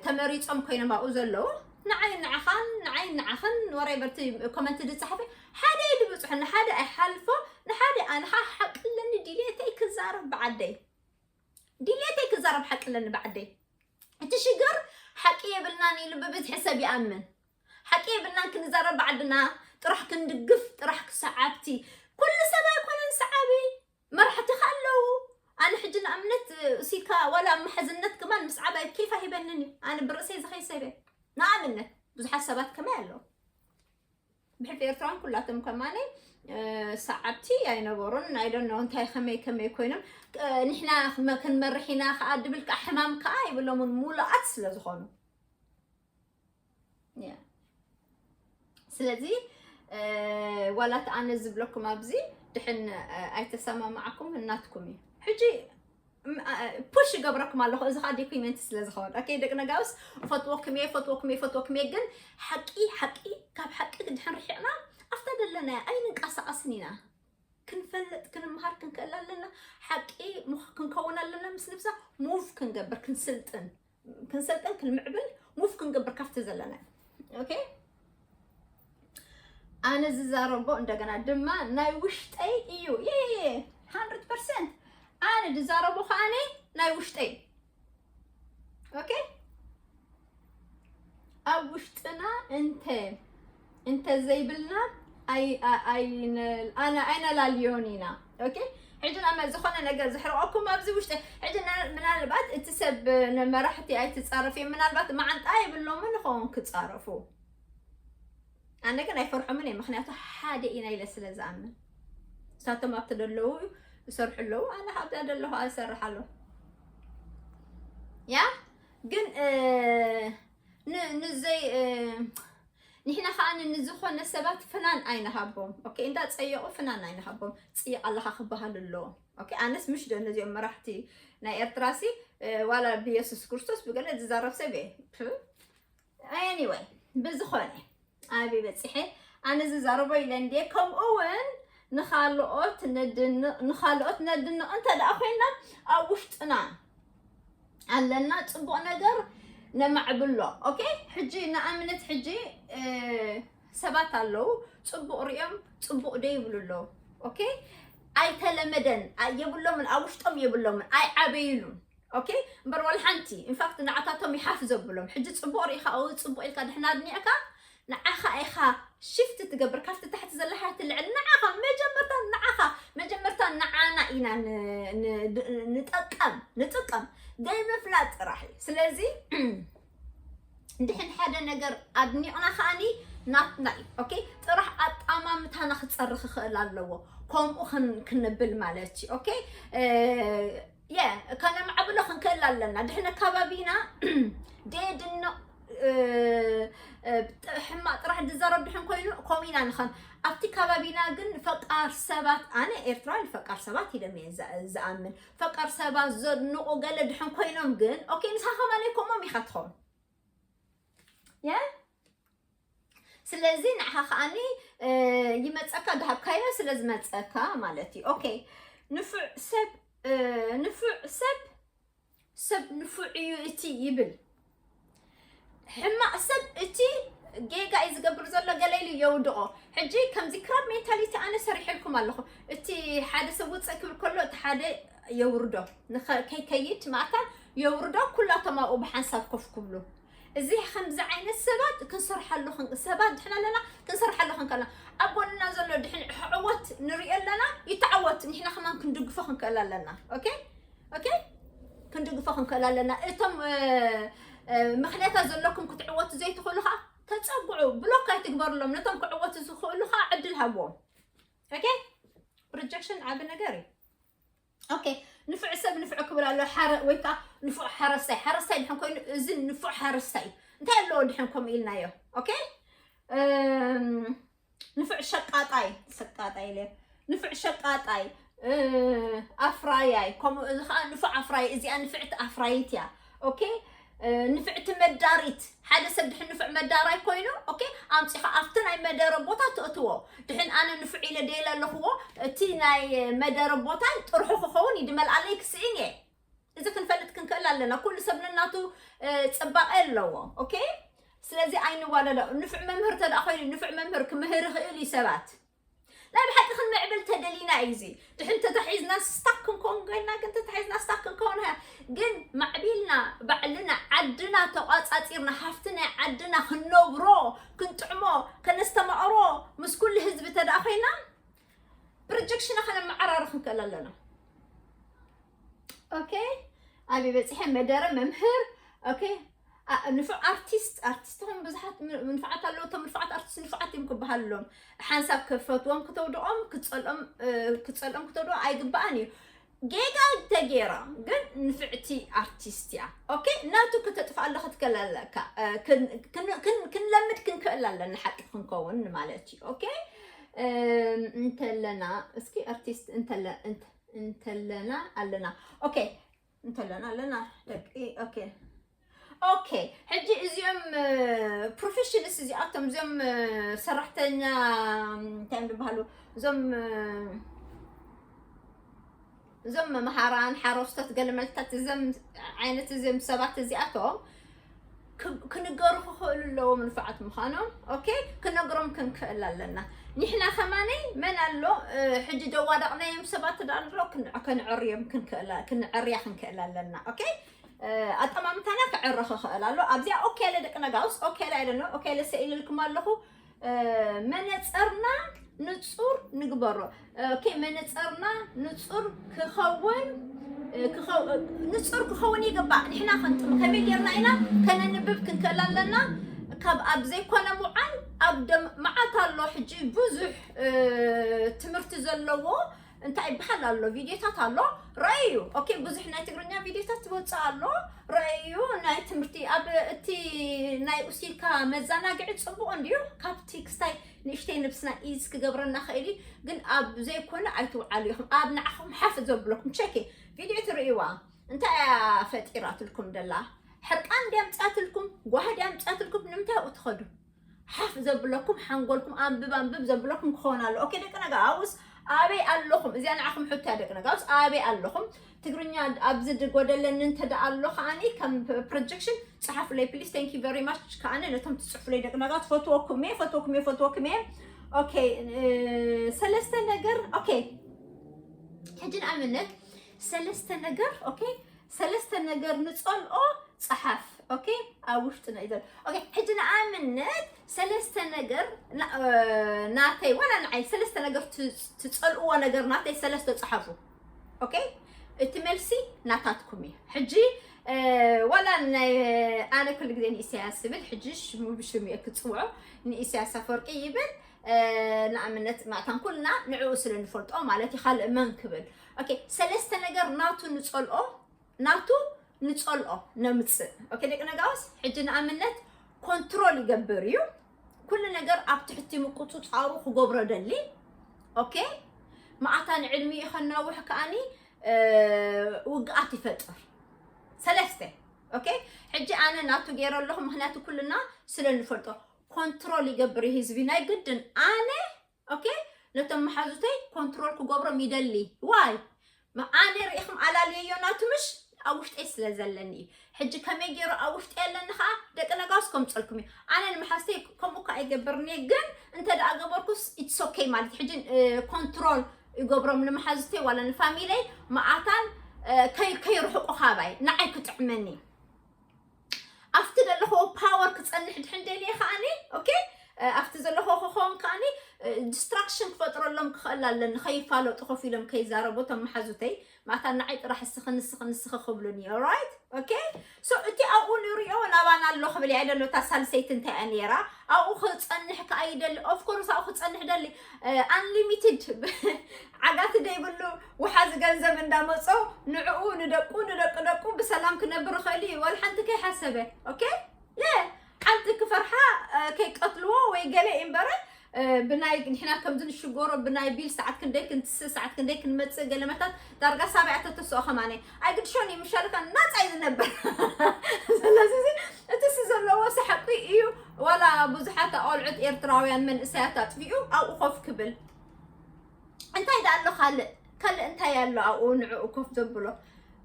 ተመሪጾም ኮይኖም ኣብኡ ዘለዉ ንዓይ ንዓኻን ንዓይ ንዓኽን ወሬቨር እቲ ኮመንት ዝፀሓፈ ሓደ እዩ ድብፅሑ ንሓደ ኣይሓልፎ ንሓደ ኣንኻ ሓቂ ኣለኒ ድሌተይ ክዛረብ ብዓደይ ድሌተይ ክዛረብ ሓቂ ኣለኒ ብዓደይ እቲ ሽግር ሓቂ የብልናን ኢሉ ብብዝሒ ሰብ ይኣምን ሓቂ የብልናን ክንዛረብ ብዓድና ጥራሕ ክንድግፍ ጥራሕ ክሰዓብቲ። ኩሉ ሰብ ኣይኮነን ሰዓቢ፣ መራሕቲ ከ ኣለዉ። ኣነ ሕጂ ንኣብነት እሲካ ዋላ መሓዝነት ከማን ምስ ዓባይ ኬፋ ሂበንን እዩ። ኣነ ብርእሰይ ዝኸይ ሰብ እየ። ንኣብነት ብዙሓት ሰባት ከማይ ኣለዉ። ብሕልፊ ኤርትራውያን ኩላቶም ከማነይ ሰዓብቲ ኣይነበሩን። I don't know እንታይ ከመይ ከመይ ኮይኖም፣ ንሕና ክንመርሕ ኢና ከዓ ድብል ከዓ ሕማም ከዓ ይብሎምን ሙሉኣት ስለ ዝኾኑ። ስለዚ ዋላት ኣነ ዝብለኩም ኣብዚ ድሕን ኣይተሰማማዕኩም እናትኩም እዩ። ሕጂ ፑሽ ይገብረኩም ኣለኹ። እዚ ከዓ ዶክመንት ስለ ዝኸውን። ኦኬ ደቂ ነጋውስ፣ ፈትወኩም እየ፣ ፈትወኩም እየ፣ ፈትወኩም እየ። ግን ሓቂ ሓቂ ካብ ሓቂ ድሕን ርሒቕና ኣብታ ዘለና ኣይንንቀሳቐስን ኢና። ክንፈልጥ ክንምሃር ክንክእል ኣለና። ሓቂ ክንከውን ኣለና። ምስ ንብሳ ሙቭ ክንገብር ክንስልጥን ክንሰልጥን ክንምዕብል ሙቭ ክንገብር ካብቲ ዘለና። ኦኬ ኣነ ዝዛረቦ እንደገና ድማ ናይ ውሽጠይ እዩ። የ hundred percent ኣነ ዝዛረቦ ከዓነ ናይ ውሽጠይ። ኦኬ ኣብ ውሽጥና እንተ እንተ ዘይብልና ኣይ ኣይ ኣነ ኣይነላልዮን ኢና። ኦኬ ሕጂ ናብ ዝኾነ ነገር ዝሕርቐኩም ኣብዚ ውሽጢ ሕጂ ምናልባት እቲ ሰብ ንመራሕቲ ኣይትጻረፍ እዮም ምናልባት መዓንጣ የብሎምን ይኸውን ክጻረፉ። ኣነ ግን ኣይፈርሖምን እየ ምክንያቱ ሓደ ኢና ኢለ ስለ ዝኣምን። ንሳቶም ኣብቲ ደለዉ ይሰርሑ ኣለዉ ኣነ ኣብዛ ደለኹ ኣሰርሕ ኣለኹ። ያ ግን ንዘይ ንሕና ከዓ ንዝኾነ ሰባት ፍናን ኣይንሃቦም። ኦኬ እንዳ ጸየቑ ፍናን ኣይንሃቦም። ጽይቕ ኣለኻ ክበሃል ኣለዎም። ኦኬ ኣነስ ምሽ ዶ ነዚኦም መራሕቲ ናይ ኤርትራሲ ዋላ ብየሱስ ክርስቶስ ብገለ ዝዛረብ ሰብ እየ። Anyway ብዝኾነ ኣበይ በፂሐ ኣነ ዝዛረቦ ኢለ እንዴ ከምኡ እውን ንኻልኦት ነድንቕ ንኻልኦት ነድንቕ እንተ ደኣ ኮይና ኣብ ውሽጥና ኣለና ጽቡቕ ነገር ነማዕብሎ። ኦኬ ሕጂ ንኣብነት ሕጂ ሰባት ኣለዉ ጽቡቕ ሪኦም ጽቡቕ ደይብሉ ኣለዉ። ኦኬ ኣይተለመደን የብሎምን ኣብ ውሽጦም የብሎምን ኣይዓበይሉን። ኦኬ እምበር ዋላ ሓንቲ ኢንፋክት ንዓታቶም ይሓፍ ዘብሎም ሕጂ ጽቡቕ ሪኢኻ ው ጽቡቕ ኢልካ ድሕና ኣድኒዕካ ንዓኻ ኢኻ ሽፍት ትገብር ካብቲ ታሕቲ ዘለካ ትልዕል ንዓኻ መጀመርታ ንዓኻ መጀመርታ ንዓና ኢና ንጠቀም ንጥቀም ዘይምፍላጥ ጥራሕ እዩ። ስለዚ ድሕን ሓደ ነገር ኣድኒቕና ከዓኒ ናትና እዩ። ኦኬ ጥራሕ ኣጣማምታና ክፀርኽ ክኽእል ኣለዎ። ከምኡ ክንብል ማለት እዩ። ኦኬ የ ከነማዕብሎ ክንክእል ኣለና። ድሕን ኣካባቢና ደየድንቕ ሕማቕ ጥራሕ ዝዛረብ ድሕን ኮይኑ ከምኡ ኢና ንኸን ኣብቲ ከባቢና ግን ፈቃር ሰባት ኣነ ኤርትራዊ ፈቃር ሰባት ኢሎም እየ ዝኣምን። ፈቃር ሰባት ዘድንቑ ገለ ድሕን ኮይኖም ግን ኦኬ ንስኻ ከማን ከምኦም ኢኻ ትኸውን። የ ስለዚ ንዓኻ ከዓኒ ይመፀካ ዝሃብካዮ ስለ ዝመፀካ ማለት እዩ። ኦኬ ንፉዕ ሰብ ንፉዕ ሰብ ሰብ ንፉዕ እዩ እቲ ይብል ሕማቕ ሰብ እቲ ጌጋ እዩ ዝገብር ዘሎ ገለ ኢሉ የውድቖ። ሕጂ ከምዚ ክራብ ሜንታሊቲ ኣነ ሰሪሐልኩም ኣለኹ። እቲ ሓደ ሰብ ውፅእ ክብል ከሎ እቲ ሓደ የውርዶ ከይከይድ ማእታን የውርዶ ኩላቶም ኣብኡ ብሓንሳብ ኮፍ ክብሉ። እዚ ከምዚ ዓይነት ሰባት ክንሰርሓሉ ሰባት ድሕና ኣለና ክንሰርሓሉ ክንከልና ኣብ ጎንና ዘሎ ድሕን ዕወት ንሪኦ ኣለና። ይተዓወት ንሕና ከማን ክንድግፎ ክንክእል ኣለና። ኦኬ ኦኬ ክንድግፎ ክንክእል ኣለና። እቶም ምክንያታት ዘለኩም ክትዕወቱ ዘይትኽእሉ ከዓ ተፀጉዑ ብሎክ ኣይትግበርሎም። ነቶም ክዕወቱ ዝኽእሉ ከዓ ዕድል ሃብዎም። ኦኬ ሪጀክሽን ዓቢ ነገር እዩ። ኦኬ ንፉዕ ሰብ ንፉዕ ክብል ኣሎ ሓረ ወይ ከዓ ንፉዕ ሓረስታይ ሓረስታይ ድሕን ኮይኑ እዚ ንፉዕ ሓረስታይ እንታይ ኣለዎ ድሕን ከምኡ ኢልናዮ። ኦኬ ንፉዕ ሸቃጣይ ሸቃጣይ ኢለ ንፉዕ ሸቃጣይ ኣፍራያይ ከምኡ እዚ ከዓ ንፉዕ ኣፍራይ እዚኣ ንፍዕቲ ኣፍራይት እያ። ኦኬ ንፍዕቲ መዳሪት ሓደ ሰብ ድሕን ንፉዕ መዳራይ ኮይኑ ኦኬ ኣምፂኻ ኣብቲ ናይ መደረ ቦታ ትእትዎ። ድሕን ኣነ ንፉዕ ኢለ ደይለ ኣለኽዎ እቲ ናይ መደረ ቦታ ጥርሑ ክኸውን ይድመልኣለይ ክስእን እየ። እዚ ክንፈልጥ ክንክእል ኣለና። ኩሉ ሰብ ነናቱ ፅባቐ ኣለዎ። ኦኬ ስለዚ ኣይንዋዳዳ። ንፉዕ መምህር ተደኣ ኮይኑ ንፉዕ መምህር ክምህር ይኽእል እዩ ሰባት ናይ ብሓቂ ክንምዕብል ተደሊና እዩ። እዚ ድሕን ተታሒዝና ስታክ ክንከውን ኮይና ግን ተታሒዝና ስታክ ክንከውን ግን ማዕቢልና ባዕልና ዓድና ተቋፃፂርና ሃፍቲ ናይ ዓድና ክንነብሮ ክንጥዕሞ ክንክእል ኣለና። ኦኬ፣ ኣበይ በፂሐ? መደረ፣ መምህር። ኦኬ፣ ኣ- ንፉዕ ኣርቲስት፣ ኣርቲስት ኹም ብዙሓት ም- ንፉዓት ኣለዉ። እቶም ንፉዓት ኣርቲስት ንፉዓት እዮም ክበሃሉ ኣለዎም። ሓንሳብ ክፈትዎም ክተውድቖም ክፀልኦም እ፣ ክፀልኦም ክተውድቖ ኣይግባኣን እዩ። ጌጋ እንተጌራ ግን ንፍዕቲ ኣርቲስት እያ። ኦኬ፣ ናቱ ከተጥፍኣሉ ክትክእል ኣለካ። እ፣ ክን- ክን- ክን- ክንለምድ ክንክእል ኣለና፣ ሓቂ ክንከውን ማለት እዩ። ኦኬ፣ እም፣ እንተለና እስኪ ኣርቲስት እንተለ እንተ- እንተለና ኣለና። ኦኬ፣ እንተለና ኣለና ደቂ። ኦኬ፣ ኦኬ፣ ሕጂ እዚኦም ፕሮፌሽንስ እዚኣቶም እዚኦም እ፣ ሰራሕተኛ ም፣ እንታይ እዮም ዝበሃሉ? እዞም እ፣ እዞም መምሃራን ሓረስቶት ገለመልታት እዞም ዓይነት እዚኦም ሰባት እዚኣቶም ክ- ክንገሩ ክኽእሉ ኣለዎም ንፉዓት ምዃኖም። ኦኬ፣ ክነግሮም ክንክእል ኣለና። ንሕና ከማነይ መን ኣሎ እ፣ ሕጂ ደዋዳቕናዮም ሰባት ዳኣ ኣሎ ክን- ከነዕርዮም ክንክእል ኣ- ክንዕርያ ክንክእል ኣለና። ኦኬ፣ እ፣ ኣጠማምታና ክዕረ ክኽእል ኣሎ። ኣብዚኣ ኦኬ ኢለ ደቂ ነጋውስ ኦኬ ኢለ ኣይደኖ ኦኬ ኢለ ሰኢልልኩም ኣለኹ። እ፣ መነፀርና ንፁር ንግበሮ። ኦኬ፣ መነፀርና ንፁር ክኸውን እ፣ ክኸው- እ፣ ንፁር ክኸውን ይግባእ። ንሕና ክንጥም ከመይ ጌርና ኢና ከነንብብ ክንክእል ኣለና። ካብ ኣብ ዘይኮነ ምውዓል ኣብ ደም መዓት ኣሎ። ሕጂ ብዙሕ እ፣ ትምህርቲ ዘለዎ እንታይ ይበሃል ኣሎ፣ ቪድዮታት ኣሎ፣ ረኣዩ። ኦኬ፣ ብዙሕ ናይ ትግርኛ ቪድዮታት ትወፅእ ኣሎ፣ ረኣዩ። ናይ ትምህርቲ ኣብ እቲ ናይ ኡሲልካ መዘናግዒ ፅቡቕ እንድዩ። ካብቲ ክስታይ ንእሽተይ ነብስና ኢዝ ክገብረና ኽእል እዩ፣ ግን ኣብ ዘይኮነ ኣይትውዓሉ ኢኹም። ኣብ ንዓኹም ሓፍ ዘብለኩም ቸኪ ቪድዮ ትርእይዋ እንታይ እያ ፈጢራትልኩም ደላ? ሕርቃን ድያ ምጻትልኩም? ጓህ ድያ ምጻትልኩም? ንምንታይ ኣብኡ ትኸዱ? ሓፍ ዘብለኩም ሓንጎልኩም ኣንብብ ኣንብብ ዘብለኩም ክኸውን ኣሎ። ኦኬ ደቂ ነጋ ኣውስ ኣበይ ኣለኹም? እዚኣ ንዓኹም ሕቶ እያ ደቂ ነጋ ኣውስ ኣበይ ኣለኹም? ትግርኛ ኣብዚ ድጎደለኒ እንተ ደኣ ኣሎ ከዓኒ ከም ፕሮጀክሽን ጽሓፉለይ ፕሊስ። Thank you very much። ከዓኒ ነቶም ትጽሕፉለይ ደቂ ነጋ ትፈትወኩም እየ፣ ፈትወኩም እየ፣ ፈትወኩም እየ። ኦኬ እ፣ ሰለስተ ነገር። ኦኬ ሕጂ ንኣብነት ሰለስተ ነገር። ኦኬ ሰለስተ ነገር ንጸልኦ ጸሓፍ። ኦኬ ኣብ ውሽጥና እዩ ዘሎ። ኦኬ ሕጂ ንኣብነት ሰለስተ ነገር ና- እ፣ ናተይ ዋላ ንዓይ ሰለስተ ነገር ት- ትጸልእዎ ነገር ናተይ ሰለስተ ጸሓፉ። ኦኬ እቲ መልሲ ናታትኩም እዩ። ሕጂ እ፣ ዋላ ናይ ኣነ ኩሉ ግዜ ንኢሳያስ ዝብል ሕጂ ሽሙ ብሽሙ እየ ክጽውዖ። ንኢሳያስ ኣፈወርቂ ይብል እ፣ ንኣብነት ማእታን ኩልና ንዕኡ ስለ ንፈልጦ ማለት እዩ። ካልእ መን ክብል? ኦኬ ሰለስተ ነገር ናቱ ንጸልኦ ናቱ ንጸልኦ ነምጽእ። ኦኬ ደቂ ነጋውስ ሕጂ ንኣብነት ኮንትሮል ይገብር እዩ። ኩሉ ነገር ኣብ ትሕቲ ምቁጽጻሩ ክገብሮ ደሊ። ኦኬ ማእታ ንዕድሚኡ ከናውሕ ከኣኒ እ፣ ውግኣት ይፈጥር። ሰለስተ ኦኬ ሕጂ ኣነ ናቱ ገይረ ኣለኹ፣ ምክንያቱ ኩልና ስለ ንፈልጦ ኮንትሮል ይገብር እዩ ህዝቢ። ናይ ግድን ኣነ ኦኬ ነቶም መሓዙተይ ኮንትሮል ክገብሮም ይደሊ። ዋይ ኣነ ርኢኹም ኣላልየዮ ናቱ ምሽ ኣብ ውሽጠይ ስለ ዘለኒ እዩ። ሕጂ ከመይ ገይሩ ኣብ ውሽጠይ ኣለኒ ከዓ ደቂ ነጋውስ ከምፀልኩም እዩ። ኣነ ንመሓዝተይ ከምኡ ከዓ ይገብርኒ እየ፣ ግን እንተ ደኣ ገበርኩስ ኢትስ ኦኬ ማለት እዩ። ሕጂ እ፣ ኮንትሮል ይገብሮም ንመሓዝተይ ዋላ ንፋሚለይ መዓታን እ፣ ከይ- ከይርሕቁ ካባይ ንዓይ ክጥዕመኒ ኣብቲ ዘለኽዎ ፓወር ክፀንሕ ድሕን ደልየ ከዓኒ ኦኬ እ፣ ኣብቲ ዘለኽዎ ክኸውን ከዓኒ ዲስትራክሽን ክፈጥረሎም ክኽእል ኣለኒ። ከይፋለጡ ኮፍ ኢሎም ከይዛረቡ እቶም መሓዙተይ ማታ ንዓይ ጥራሕ እስኺ ንስኺ ንስኺ ክብሉኒ። ኦራይት ኦኬ ሶ እቲ ኣብኡ ንሪኦ ናባና ኣሎ ክብል እያ ደሎ። እታ ሳልሰይቲ እንታይ እያ ነይራ ኣብኡ ክፀንሕ ከኣ ይደሊ። ኦፍኮርስ ኣብኡ ክፀንሕ ደሊ። ኣንሊሚትድ ዓጋቲ ደይብሉ ውሓዚ ገንዘብ እንዳመጾ ንዕኡ ንደቁ ንደቂ ደቁ ብሰላም ክነብር ይኽእል እዩ። ዋላ ሓንቲ ከይሓሰበ ኦኬ የ ሓንቲ ክፈርሓ እ፣ ከይቀትልዎ ወይ ገለ እዩ እምበረ እ፣ ብናይ ንሕና ከምዚ ንሽጎሮ ብናይ ቢል ሰዓት ክንደይ ክንትስእ ሰዓት ክንደይ ክንመጽእ ገለመታት ዳርጋ ሳብያ ተተስኦ ከማነ ኣይግድሾን እዩ ምሻልካ ናጻ እዩ ዝነብር። ስለዚ እዚ እቲ ሲ ዘለዎ ሰሓቂ እዩ። ዋላ ብዙሓት ኣቆልዑት ኤርትራውያን መንእሰያት ኣጥፊኡ ኣብኡ ኮፍ ክብል እንታይ ደኣ ኣሎ ካልእ ካልእ እንታይ ኣሎ ኣብኡ ንዕኡ ኮፍ ዘብሎ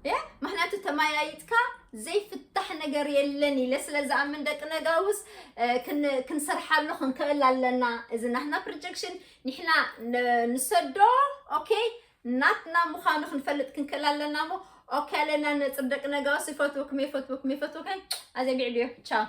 የ ምክንያቱ ተማያይጥካ ዘይፍታሕ ነገር የለን ኢለ ስለ ዝኣምን ደቂ ነጋውስ እ፣ ክን- ክንሰርሓሉ ክንክእል ኣለና። እዚ ናትና ፕሮጀክሽን ንሕና ን- ንሰዶ ኦኬ ናትና ምዃኑ ክንፈልጥ ክንክእል ኣለና። ሞ ኦኬ ኣለና ነፅር ደቂ ነጋውስ ይፈትወኩም ይፈትወኩም ይፈትወኩም ኣዘቢዕ ድዮ ቻው